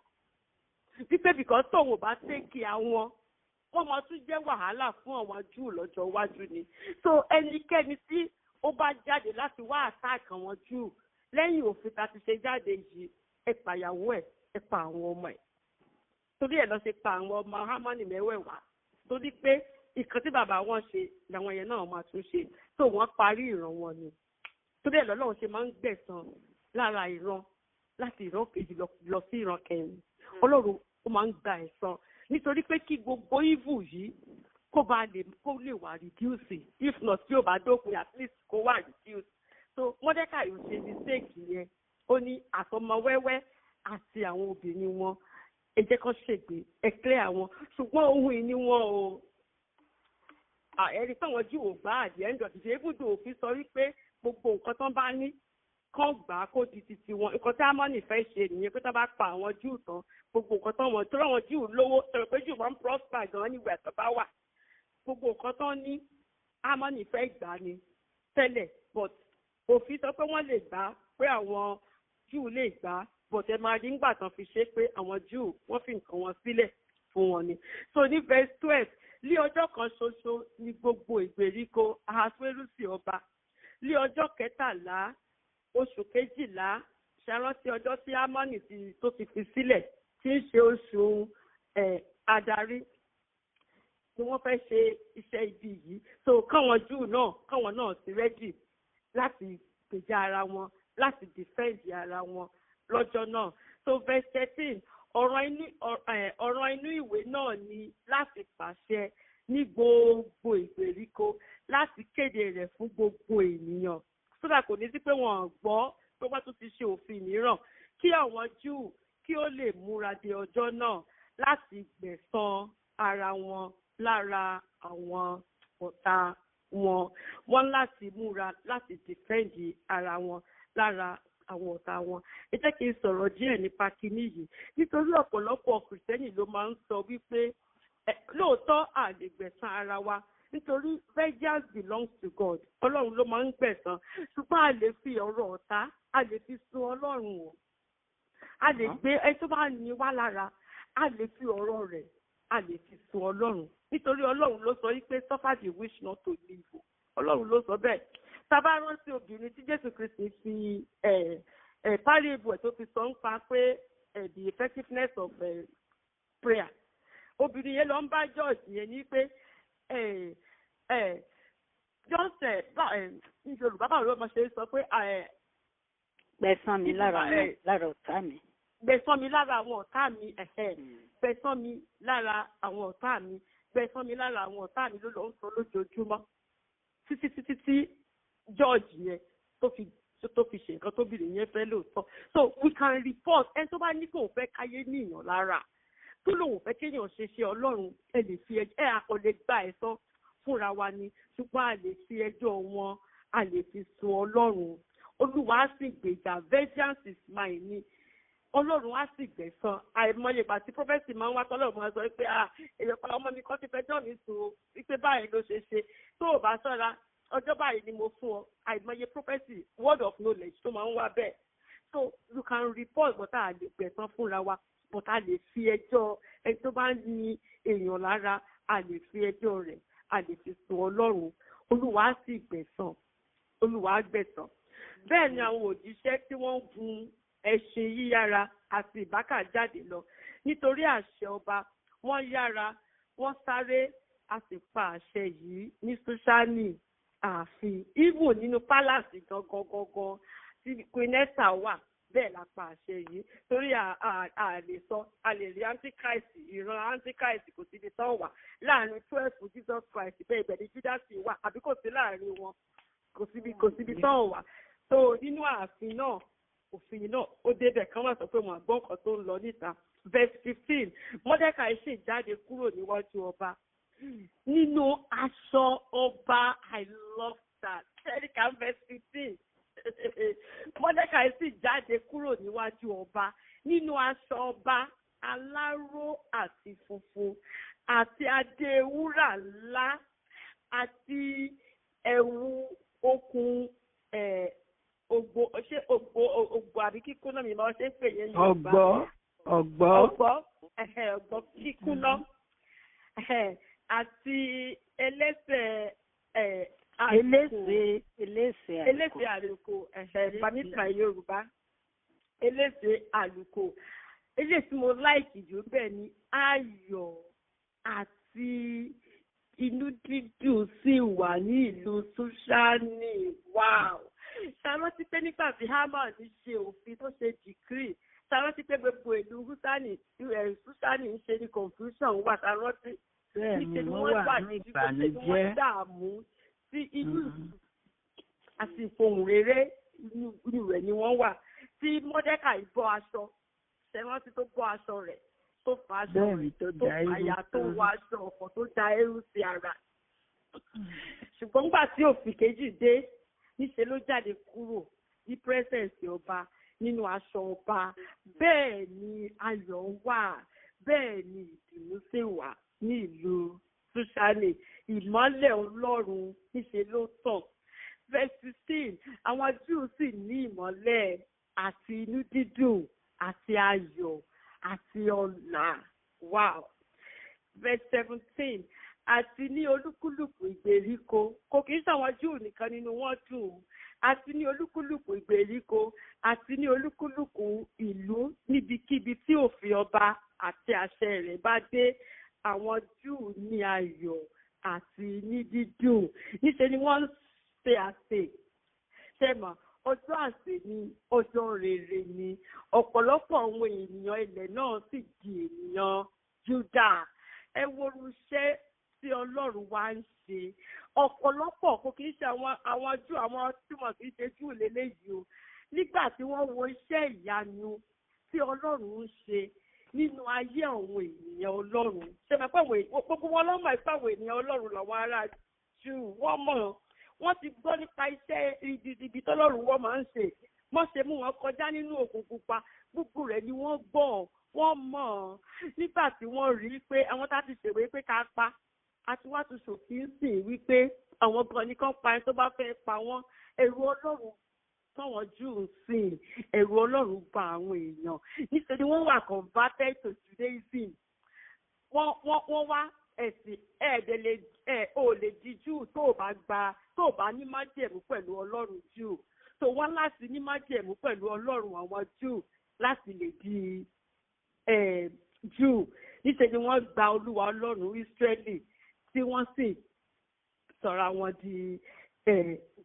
wípé bìkan tóun ò bá tẹ́kì àwọn, wọ́n máa tún jẹ́ wàhálà fún àwọn Júù lọ́jọ́ iwájú ni. So ẹnikẹ́ni tí ó bá jáde láti wá attack àwọn Júù lẹ́yìn òfin tá a ti ṣe jáde yìí, ẹ pàyàwó ẹ̀, ẹ pa àwọn ọmọ ẹ̀. Torí ẹ̀ lọ ṣe pa àwọn ọmọ Hámánì mẹ́wẹ̀ẹ̀wá, torí pé ìkan tí bàbá wọn ṣe làwọn yẹn náà máa tún ṣe. Tó wọ́n parí ìran wọn ni. Torí ẹ̀ lọ́lọ́run ṣe máa ń gbẹ̀san lára ìran láti ìran kejì lọ sí ìran kẹrin. Ọlọ́run ó máa ń gba ẹ̀san nítorí pé kí gbogbo evil yìí kó bá lè kó lè wà reduce. If not, tí ò bá dópin, at least kó wà reduce. So Mọ́dékàì ò ṣe mistake yẹn. Ó ní àtọmọ wẹ́wẹ́ àti àwọn obìnrin wọn, ẹ jẹ́ kán ṣègbè, ẹ clear àwọn. Ṣùgbọ́n ohun ìní wọn o, ẹni táwọn Júù ò gbà. At the end of the day, ibùdó òfin sọ wípé gbogbo nǹkan tán bá ní, kán gbà á kó di titi wọn. Nǹkan tí Hámánì fẹ́ ṣe nìyẹn, pé tá bá pa àwọn Júù tán, gbogbo nǹkan tán wọn, torí àwọn Júù lówó, sọ̀rọ̀ pé Júù máa ń prosper gan nígbà tó bá wà, gbogbo nǹkan tán ní, Hámánì fẹ́ gbà á ni tẹ́lẹ̀. But òfin sọ pé wọ́n lè gbà á, pé àwọn Júù lè gbà á, but ẹ máa rí nígbà tán fi ṣe pé àwọn Júù wọ́n fi nǹkan wọn sílẹ̀ fún wọn ni. So ní verse 12, ní ọjọ́ kan ṣoṣo ní gbogbo ìgbèríko Ahasuérusi ọba, ní ọjọ́ 13, oṣù 12, ṣàrántí ọjọ́ tí Hámánì ti tó ti fi sílẹ̀, tí ń ṣe oṣù adarí, tí wọ́n fẹ́ ṣe iṣẹ́ ibi yìí. So káwọn Júù náà, káwọn náà ti ready láti gbèjà ara wọn, láti defend ara wọn lọ́jọ́ náà. So verse 13, ọ̀rọ̀ inú ìwé náà ni láti pàṣẹ ní gbogbo ìgbèríko, láti kéde rẹ̀ fún gbogbo ènìyàn, sódà kò ní sí pé wọ́n gbọ́ pé wọ́n tún ti ṣe òfin mìíràn, kí àwọn Júù kí ó lè múra de ọjọ́ náà láti gbẹ̀san ara wọn lára àwọn ọ̀tá wọn. Wọ́n láti múra láti defend ara wọn lára àwọn ọ̀tá wọn. Ẹ jẹ́ kí n sọ̀rọ̀ díẹ̀ nípa kinní yìí, nítorí ọ̀pọ̀lọpọ̀ Kìrìsìtẹ́nì ló máa ń sọ wípé lóòótọ́ a lè gbẹ̀san ara wa, nítorí vengeance belongs to God, Ọlọ́run ló máa ń gbẹ̀san, ṣùgbọ́n a lè fi ọ̀rọ̀ ọ̀tá, a lè fi sun Ọlọ́run o. A lè gbé ẹni tó bá ní wá lára, a lè fi ọ̀rọ̀ rẹ̀, a lè fi sun Ọlọ́run, nítorí Ọlọ́run ló sọ wípé "Suffer the witch not to live." Ọlọ́run ló sọ bẹ́ẹ̀. Tá bá rántí obìnrin tí Jésù Kristi fi ẹ̀ ẹ̀ parable ẹ̀ tó fi sọ ń pa pé the effectiveness of prayer, obìnrin yẹn lọ ń bá George yẹn ní pé ẹ ẹ just ẹ bá ẹ ní Yorùbá, báwo ló máa ṣe sọ pé ẹ? Gbẹ̀san mi lára àwọn lára ọ̀tá mi. Gbẹ̀san mi lára àwọn ọ̀tá mi, ẹ̀hẹ́, gbẹ̀san mi lára àwọn ọ̀tá mi, gbẹ̀san mi lára àwọn ọ̀tá mi ló lọ ń sọ lójoojúmọ́ títí títí tí George yẹn tó fi ṣe nǹkan tóbìnrin yẹn fẹ́ lóòótọ́. So we can report ẹni tó bá ní kò fẹ́ káyé níyàn lára, tó lòun fẹ́ kéèyàn ṣe ṣe Ọlọ́run. Ẹ lè fi ẹjọ́ ẹ àkọlé gba ẹ̀san fúnra wa ni, ṣùgbọ́n a lè fi ẹjọ́ wọn, a lè fi sun Ọlọ́run. Olúwa á sì gbèjà. "Vengeance is mine" ni. Ọlọ́run á sì gbẹ̀san. Àìmọye ìgbà tí prophecy máa ń wá tọ́lọ́run máa sọ pé, "Ah, èèyàn pa ọmọ mi kan ti fẹjọ́ mi sùn o, wípé báyìí ló ṣe ṣe, tó o bá ṣọ́ra, ọjọ́ báyìí ni mo fún ọ." Àìmọye prophecy, word of knowledge tó máa ń wá bẹ́ẹ̀. So you can report, but a lè gbẹ̀san fúnra wa, but a lè fi ẹjọ́ ẹni tó bá ń ní èèyàn lára, a lè fi ẹjọ́ rẹ̀, a lè fi sùn Ọlọ́run. Olúwa á sì gbẹ̀san. Olúwa á gbẹ̀san. Bẹ́ẹ̀ ni àwọn òjíṣẹ́ tí wọ́n ń gun ẹṣin yíyára àti ìbákà jáde lọ nítorí àṣẹ ọba. Wọ́n yára, wọ́n sáré, a sì pa àṣẹ yìí ní Ṣúṣánì ààfin, even nínú palace gangan gangan tí Queen Esther wà. Bẹ́ẹ̀ la pa àṣẹ yìí, torí a lè sọ, a lè rí Antichrist, ìran Antichrist kò síbi tán wà láàrin 12 Jesus Christ. Bẹ́ẹ̀ ibẹ̀ ni Judas wà, àbí kò sí láàrin wọn? Kò síbi tán wà. So nínú ààfin náà, òfin náà ó débẹ̀ kán wà sọ pé wọn àgbọ̀n kan tó ń lọ níta. Verse 15, Mordecai sì jáde kúrò níwájú ọba nínú aṣọ ọba. I love that. Ṣẹ́ríkà, verse 15, Mordecai sì jáde kúrò níwájú ọba nínú aṣọ ọba aláró àti funfun, àti adé wúrà ńlá, àti ẹ̀wù okùn ògbó. Ṣé ògbó, ògbó àbí kíkúnná mi máa ṣe ń pè yẹn ní Yorùbá? Ọgbọ́, ọgbọ́. Ọgbọ́, ọgbọ́ kíkúnná, àti ẹlẹ́sẹ̀ àlùkò. Elése, elése àlùkò. Elése àlùkò, permit my Yorùbá, elése àlùkò. Eléyìí tí mo like jù bẹ́ẹ̀ ni ayọ̀ àti inú dídùn sì wà ní ìlú Ṣúṣánì. Wow! Ṣàrántí pé nígbà tí Haman ṣe òfin, tó ṣe decree, ṣàrántí pé gbogbo ìlú Ṣúṣánì ń ṣe ní confusion wà? Ṣàrántí? Bẹ́ẹ̀ ni. Níṣe ni wọ́n wọ́n wà wà ní ní ṣe ni wọ́n ìbànújẹ́. Dààmú sí inú àti ìfohùn rere inú rẹ̀ ni wọ́n wà tí Mọ́dẹ́kàì bọ́ aṣọ. Ṣẹ̀rántí tó bọ́ aṣọ rẹ̀, tó fa aṣọ Bẹ́ẹ̀ ni, rẹ̀ tó tó da eérú fàyà, tó tán. wọ aṣọ ọ̀fọ̀, tó da eérú sí ara? Ṣùgbọ́n nígbà tí òfin kejì dé, níṣe ló jáde kúrò ní presence ọba nínú aṣọ ọba. Bẹ́ẹ̀ ni ayọ̀ wà, bẹ́ẹ̀ ni ìdùnnú sì wà ní ìlú Ṣúṣánì. Ìmọ́lẹ̀ Ọlọ́run níṣe ló tàn. Verse 16, àwọn Júù sì ní ìmọ́lẹ̀ àti inú dídùn àti ayọ̀ àti ọlà. Wow! Verse 17, àti ní olúkúlùkù ìgbèríko, kò kì í ṣàwọn Júù nìkan nínú wọn dùn ún, àti ní olúkúlùkù ìgbèríko àti ní olúkúlùkù ìlú, níbikíbi tí òfin ọba àti àṣẹ rẹ̀ bá dé, àwọn Júù ní ayọ̀ àti ní dídùn. Níṣe ni wọ́n ń ṣe àsè. Ṣe mọ̀, ọjọ́ àsè ni, ọjọ́ rere ni. Ọ̀pọ̀lọpọ̀ àwọn ènìyàn ilẹ̀ náà sì di ènìyàn Júdà. Ẹ wo irú iṣẹ́ tí Ọlọ́run wá ń ṣe. Ọ̀pọ̀lọpọ̀, kò kì í ṣe àwọn Júù, àwọn tí wọn kì í ṣe Júù lélẹ́yìí o. Nígbà tí wọ́n wo iṣẹ́ ìyanu tí Ọlọ́run ń ṣe nínú ayé àwọn ènìyàn Ọlọ́run, ṣe máa pẹ́ gbogbo wọn lọ́mọ ìpá àwọn ènìyàn Ọlọ́run làwọn ará Júù. Wọ́n mọ̀, wọ́n ti gbọ́ nípa iṣẹ́ ibi tọ́lọ́run wọ́n máa ń ṣe. Wọ́n ṣe mú wọn kọjá nínú òkun pupa, gbogbo rẹ̀ ni wọ́n gbọ́, wọ́n mọ̀. Nígbà tí wọ́n rí i pé àwọn tá ti ṣèwé pé ká pa, àti wá tún ṣòfin sìn wípé àwọn gan ni kán pa ẹni tó bá fẹ́ pa wọ́n. Ẹ̀rù Ọlọ́run tọ́wọ́n Júù sìn, ẹ̀rù Ọlọ́run bà àwọn èèyàn nítorí wọ́n wà converted to Judaism. Wọ́n wá ẹ̀sìn ẹ̀ẹ́dẹ̀ ẹ̀ ò lè di Júù tó o bá gba, tó o bá ní májẹ̀mú pẹ̀lú Ọlọ́run Júù, tó wá láti ní májẹ̀mú pẹ̀lú Ọlọ́run àwọn Júù láti lè di Júù. Níṣẹ́ ni wọ́n gba Olúwa Ọlọ́run Ísírẹ́lì, tí wọ́n sì sọ̀rọ̀ àwọn di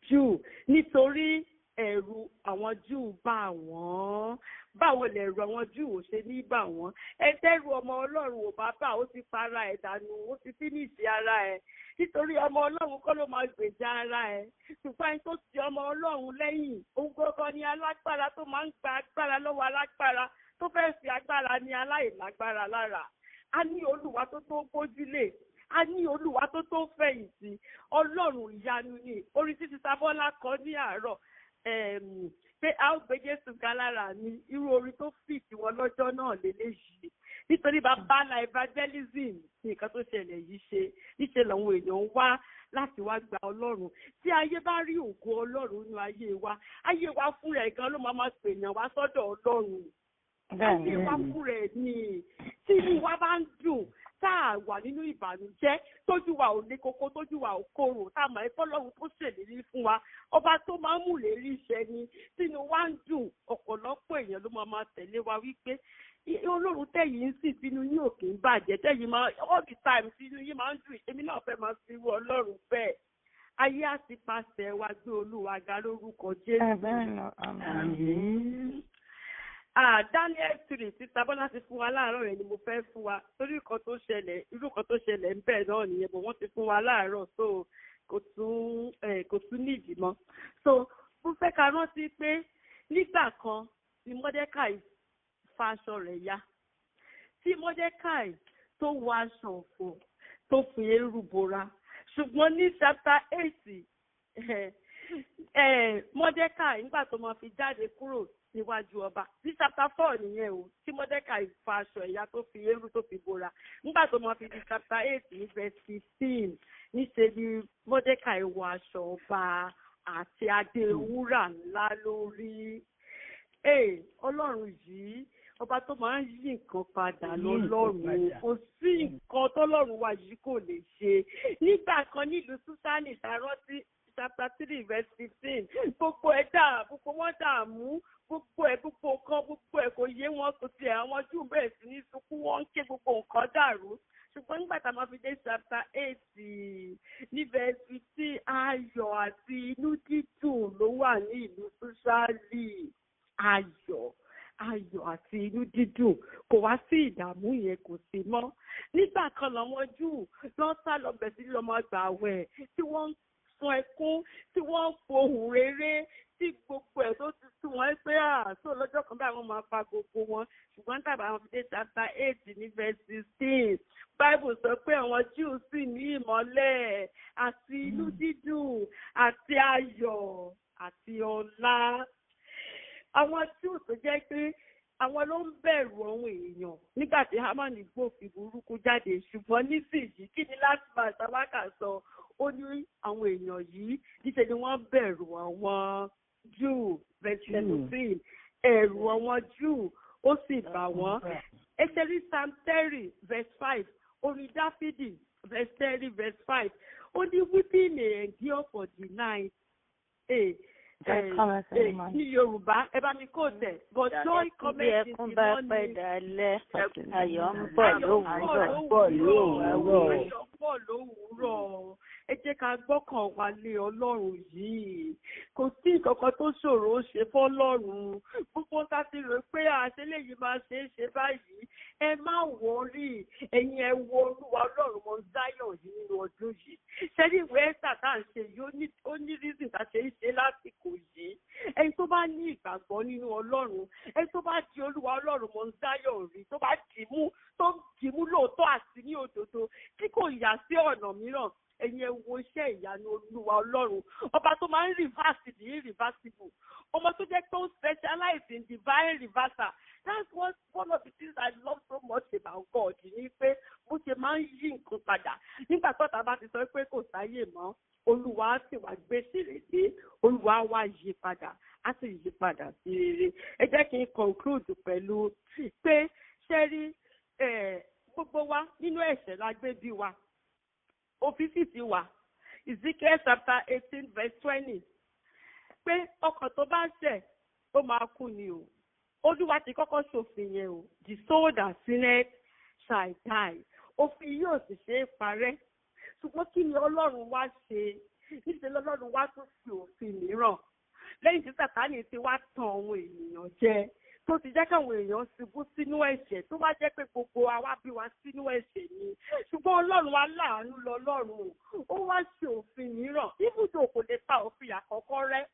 Júù, nítorí ẹ̀rù àwọn Júù bà wọ́n. Báwo lẹ̀rù àwọn Júù ò ṣe ní bà wọ́n? Ẹtẹ́rù ọmọ Ọlọ́run ò bá bà, ó ti para ẹ̀ dànù, ó ti fínísì ara ẹ̀, nítorí ọmọ Ọlọ́run kọ́ ló máa gbèjà ara ẹ̀. Ṣùgbọ́n ẹni tó ti ọmọ Ọlọ́run lẹ́yìn, òun gangan ni alágbára tó máa ń gba agbára lọ́wọ́ alágbára tó fẹ́ fi agbára ní aláìlágbára lára. A ní Olúwa tó tó gbójúlé, a ní Olúwa tó tó fẹ̀yìntì. Ọlọ́run ìyanu ni. Orí títí Sábọ́lá kọ ní àárọ̀ pé a ó gbé Jésù ga lára mi, irú orin tó fìtì wọn lọ́jọ́ náà lélẹ́yìí, nítorí bàbá ńlá evangelism ní nǹkan tó ṣẹlẹ̀ yìí ṣe. Níṣẹ́ làwọn èèyàn ń wá láti wá gba Ọlọ́run. Tí ayé bá rí ògo Ọlọ́run nínú ayé wa, ayé wa fúnra ẹ̀ gan ló máa máa pèèyàn wá sọ́dọ̀ Ọlọ́run. Ayé wa fúnra ẹ̀ ni. Tí inú wa bá ń dùn, tá a wà nínú ìbànújẹ́, tójú wa ò ní kókó, tójú wa ò korò, tá a mọ̀ ẹ́ fọlọ́run tó ṣèlérí fún wa, ọba tó máa ń mú lérí iṣẹ́ ni, tínú wa ń dùn, ọ̀pọ̀lọpọ̀ èèyàn ló máa máa tẹ̀lé wa wípé Ọlọ́run tẹ̀yìn ń sì bínú yín ò kì í bàjẹ́, tẹ̀yìn máa all the time tínú yín máa ń dùn, èmi náà fẹ́ máa fi irú Ọlọ́run bẹ́ẹ̀. Ayé á ti pàṣẹ wa gbé Olúwa ga lórúkọ Jésù. Àmín. Ah, Daniel 3 tí Tábọ́lá ti fún wa láàárọ̀ rẹ̀ ni mo fẹ́ fún wa, torí nǹkan tó ṣẹlẹ̀, irú nǹkan tó ṣẹlẹ̀ ń bẹ̀ náà nìyẹn bọ̀ wọ́n ti fún wa láàárọ̀, so kò tún nídìí mọ́. So mo fẹ́ ká rántí pé nígbà kan ni Mọ́dékàì fa aṣọ rẹ̀ ya, tí Mọ́dékàì tó wọ aṣọ ọ̀fọ̀, tó fi eérú bora. Ṣùgbọ́n ní chapter 8, Mọ́dékàì, nígbà tó máa fi jáde kúrò níwájú ọba, ní chapter 4 nìyẹn o, tí Mọ́dékàì fa aṣọ ẹ̀yà, tó fi eérú tó fi bora, nígbà tó máa fi di chapter 8 ní verse 15, níṣẹ́ ni Mọ́dékàì wọ aṣọ ọba àti adé wúrà ńlá lórí. Ee, Ọlọ́run yìí, ọba tó máa ń yí nǹkan padà lọ́lọ́run. Kò sí nǹkan tọ́lọ́run wa yìí kò lè ṣe. Nígbà kan nílùú Súsánì, ṣàrántí chapter 3 verse 15, gbogbo ẹ̀ dà, gbogbo wọn dààmú, gbogbo ẹ̀, gbogbo nǹkan, gbogbo ẹ̀ kò yé wọn, kò tiẹ̀. Àwọn Júù bẹ̀rẹ̀ sí ní sunkún, wọ́n ń ké, gbogbo nǹkan dàrú. Ṣùgbọ́n nígbà tá a máa fi dé chapter 8 ní verse 15, ayọ̀ àti inú dídùn ló wà ní ìlú Súsánì. Ayọ̀, ayọ̀ àti inú dídùn, kò wá sí ìdààmú yẹn, kò sí mọ́. Nígbà kan làwọn Júù lọ sá lọ bẹ̀ sí lọ́mọ gbàwẹ̀, tí wọ́n ń sun ẹkún, tí wọ́n ń fohùn rere, tí gbogbo ẹ̀ tó ti sú wọn pé à tó lọ́jọ́ kan báyìí wọ́n máa pa gbogbo wọn. Ṣùgbọ́n tàbí àwọn fi dé chapter 8 ní verse 16, Bible sọ pé àwọn Júù sì ní ìmọ́lẹ̀ àti inú dídùn àti ayọ̀ àti ọlá. Àwọn Júù tó jẹ́ pé àwọn ló ń bẹ̀rù àwọn èèyàn nígbà tí Hamani gbòfin burúkú jáde, ṣùgbọ́n nísìnyí, kí ni last verse tabaka sọ? Ó ní àwọn èèyàn yìí, níṣẹ́ ni wọ́n bẹ̀rù àwọn Júù. Verse 17, ẹ̀rù àwọn Júù ó sì bà wọ́n. Ẹsẹ̀rí Psalm 30 verse 5, orin Dáfídì, verse 30 verse 5, ó ní, "Weeping may endure for the night." Ní Yorùbá, ẹ bá mi kó tẹ̀, "But joy cometh in Bí the ẹkún bá pẹ́ morning." dalẹ́, ayọ̀ ń bọ̀ lówùúrọ̀. Bọ̀ lówùúrọ̀. Ayọ̀ ń bọ̀ lówùúrọ̀. Ẹ jẹ́ ká gbọ́kàn wa lé Ọlọ́run yìí. Kò sí nǹkan tó ṣòro ṣe fọ́lọ́run. Gbogbo ta ti rò pé àṣẹ léyìí máa ṣe é ṣe báyìí, ẹ má worry. Ẹ̀yin ẹ wo Olúwa Ọlọ́run mọ Zion yìí nínú ọdún yìí. Ṣẹ́ni ìwé Ẹ́sà tá à ń ṣe yìí, ó ní reason tá a ṣe ń ṣe lásìkò yìí. Ẹni tó bá ní ìgbàgbọ́ nínú Ọlọ́run, ẹni tó bá di Olúwa Ọlọ́run mọ Zion rí, tó bá dì mú, tó dì mú lóòótọ́ àti ní òdodo, tí kò yà sí ọ̀nà mìíràn, ẹ̀yin Ẹ̀yin ẹ wo iṣẹ́ ìyanu Olúwa Ọlọ́run, ọba tó máa ń reverse the irreversible, ọmọ tó jẹ́ pé ó specialize in divine reversal. That's what one of the things I love so much about God ni pé bó ṣe máa ń yí nǹkan padà. Nígbà tó ta bá ti sọ pé kò sáyè mọ́, Olúwa á sì wá gbé sílẹ̀ dé, Olúwa wá yí padà, á sì yí padà sí rere. Ẹ jẹ́ kí n conclude pẹ̀lú pé ṣé rí, gbogbo wa nínú ẹ̀ṣẹ̀ la gbé bí wa. Òfin sì ti wà. Ezekiel chapter 18 verse 20 pé ọkàn tó bá ṣẹ̀, ó máa kú ni o. Olúwa ti kọ́kọ́ ṣòfin yẹn o. The soul that sinneth shall die. Òfin yóò sì ṣe é parẹ́. Ṣùgbọ́n kí ni Ọlọ́run wá ṣe? Níṣẹ́ lọ́lọ́run wá tún fi òfin mìíràn. Lẹ́yìn tí Sàtánì ti wá tan àwọn ènìyàn jẹ, tó ti jẹ́ káwọn èèyàn ṣubú sínú ẹ̀ṣẹ̀, tó wá jẹ́ pé gbogbo àwa bí wa sínú ẹ̀ṣẹ̀ ni. Ṣùgbọ́n Ọlọ́run wa láàánú lọ́lọ́run, ó wá ṣe òfin mìíràn. Ibùdó kò lè pa òfin àkọ́kọ́ rẹ́,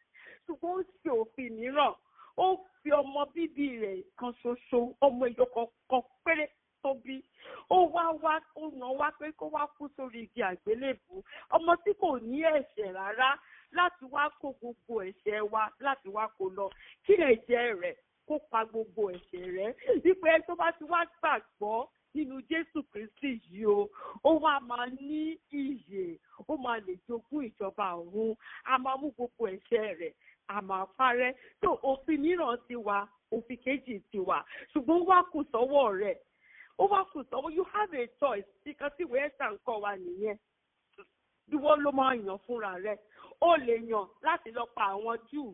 ṣùgbọ́n ó ṣe òfin mìíràn. Ó fi ọmọ bíbí rẹ̀ kan ṣoṣo, ọmọ ìyó kan péré tó bí, ó wá wá, ó ràn wá pé kó wá kú sórí igi àgbélébùú, ọmọ tí kò ní ẹ̀ṣẹ̀ rárá, láti wá kó gbogbo ẹ̀ṣẹ̀ wa, láti wá kó lọ, kí ẹ̀jẹ̀ rẹ̀ kó pa gbogbo ẹ̀ṣẹ̀ rẹ́. Wípé ẹni tó bá ti wá gbàgbọ́ nínú Jésù Kristi yìí o, ó wá máa ní ìyè, ó máa lè jogún ìjọba ọ̀run. A máa mú gbogbo ẹ̀ṣẹ̀ rẹ̀, a máa parẹ́. Tó òfin mìíràn ti wà, òfin kejì ti wà, ṣùgbọ́n ó wá kù sọ́wọ́ rẹ̀, ó wá kù sọ́wọ́. You have a choice. Nǹkan tí ìwé Ẹ́sítà ń kọ́ wa nìyẹn. Ìwọ ló máa yàn fúnra rẹ̀. Ó lè yàn láti lọ pa àwọn Júù,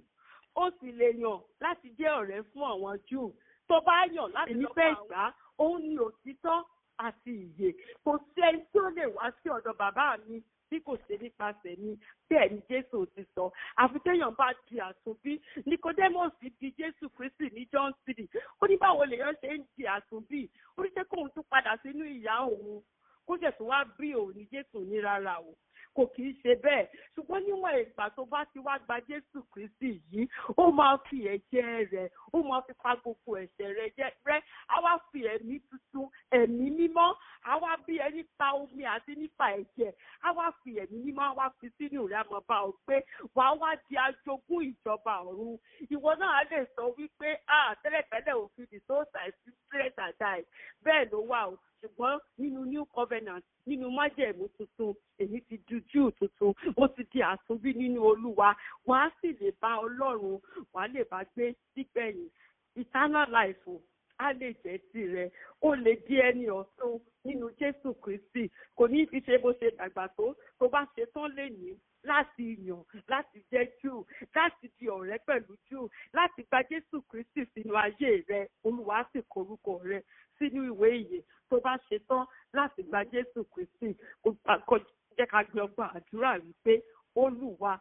ó sì lè yàn láti jẹ́ ọ̀rẹ́ fún àwọn Júù. Tó bá yàn láti lọ pa àwọn, gbà òun ni òtítọ́ àti ìyè. Kò sí ẹni tí ó lè wá sí ọ̀dọ̀ bàbá mi bí kò ṣe nípasẹ̀ mi. Bẹ́ẹ̀ ni Jésù ti sọ. Àfi téèyàn bá di àtúnbí. Nicodemus di Jésù Kristi ní John 3. Ó ní báwo lèèyàn ṣe ń di àtúnbí? Ó ní ṣé kóun tún padà sínú ìyá òun, kó ṣẹ̀ tún wá bí òun ní? Jésù ní rárá o, kò kì í ṣe bẹ́ẹ̀. Ṣùgbọ́n níwọ̀n ìgbà tó bá ti wá gba Jésù Kristi yìí, ó máa fi ẹ̀jẹ̀ rẹ̀, ó máa fi pa gbogbo ẹ̀ṣẹ̀ rẹ̀ jẹ́ rẹ́. Á wá fi ẹ̀mí tuntun, ẹ̀mí mímọ́, á wá bí ẹ nípa omi àti nípa ẹ̀jẹ̀. Á wá fi ẹ̀mí mímọ́, á wá fi sínú rẹ̀, á máa bá ọ pé wàá wá di ajogún ìjọba ọ̀run. Ìwọ náà á lè sọ wípé, ah, tẹ́lẹ̀tẹ́lẹ̀ òfin the soul shall die, bẹ́ẹ̀ ló wà o, ṣùgbọ́n nínú new covenant, nínú májẹ̀mú tuntun, èyí ti di Júù tuntun, ó ti di àtúnbí nínú Olúwa. Wàá sì lè bá Ọlọ́run, wàá lè bá gbé nígbẹ̀yìn. Eternal life á lè jẹ́ tirẹ̀. Ó lè di ẹni ọ̀tun nínú Jésù Kristi. Kò ní fi ṣe bó ṣe dàgbà tó. Tó bá ṣe tán lè ní láti yàn láti jẹ́ Júù, láti di ọ̀rẹ́ pẹ̀lú Júù, láti gba Jésù Kristi sínú ayé rẹ, Olúwa sì korúkọ rẹ sínú ìwé ìyè. Tó bá ṣe tán láti gba Jésù Kristi, kó jẹ́ ká gbé ọgbà àdúrà wípé, Olúwa,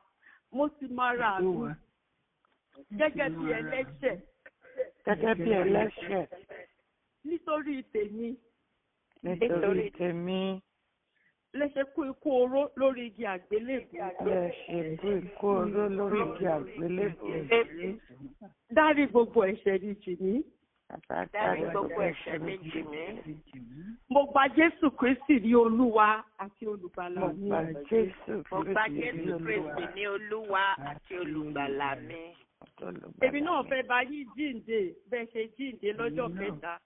mo ti máa ra mi gẹ́gẹ́ bí ẹlẹ́ṣẹ̀. Gẹ́gẹ́ bí ẹlẹ́ṣẹ̀. Nítorí tèmi. Nítorí tèmi. Lẹ ṣe kú ikú oró lórí igi àgbélébùú. Lẹ ṣe kú ikú oró lórí igi àgbélébùú. Dárí gbogbo ẹ̀ṣẹ̀ mi jì mí. Dárí gbogbo ẹ̀ṣẹ̀ mi jì mí. Mo gba Jésù Kristi ní Olúwa àti Olùgbàlà Mo mi. gba Jésù Mo gba Kristi ní Jésù Kristi Olúwa ní Olúwa àti Olùgbàlà mi. àti Olùgbàlà Èmi náà mi. fẹ́ bá yín jíǹde bẹ́ẹ̀ ṣe jíǹde lọ́jọ́ kẹta.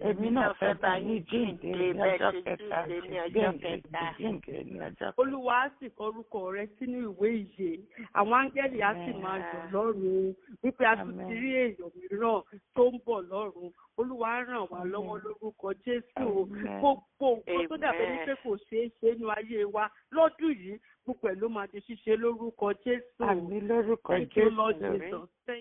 Èmi náà fẹ́ bá yín jíǹde ní Bẹ́ẹ̀ ọjọ́ ṣe kẹta. jíǹde ní ọjọ́ kẹta. Jíǹde ní ọjọ́ kẹta. Olúwa á sì kọ orúkọ rẹ sínú ìwé ìyè. Àwọn áńgẹ́lì á sì máa yọ̀ lọ́run wípé a tún ti Amen. rí èèyàn mìíràn tó ń bọ̀ lọ́run. Olúwa á ràn wá lọ́wọ́ lórúkọ Jésù o. Amen. Gbogbo nǹkan tó dàbí ẹni Amen. pé kò ṣeé ṣe nínú ayé wa lọ́dún yìí, gbogbo ẹ̀ ló máa di ṣíṣe lórúkọ Jésù o. Àmín lórúkọ Thank you, Lord Jésù. Jesus. Thank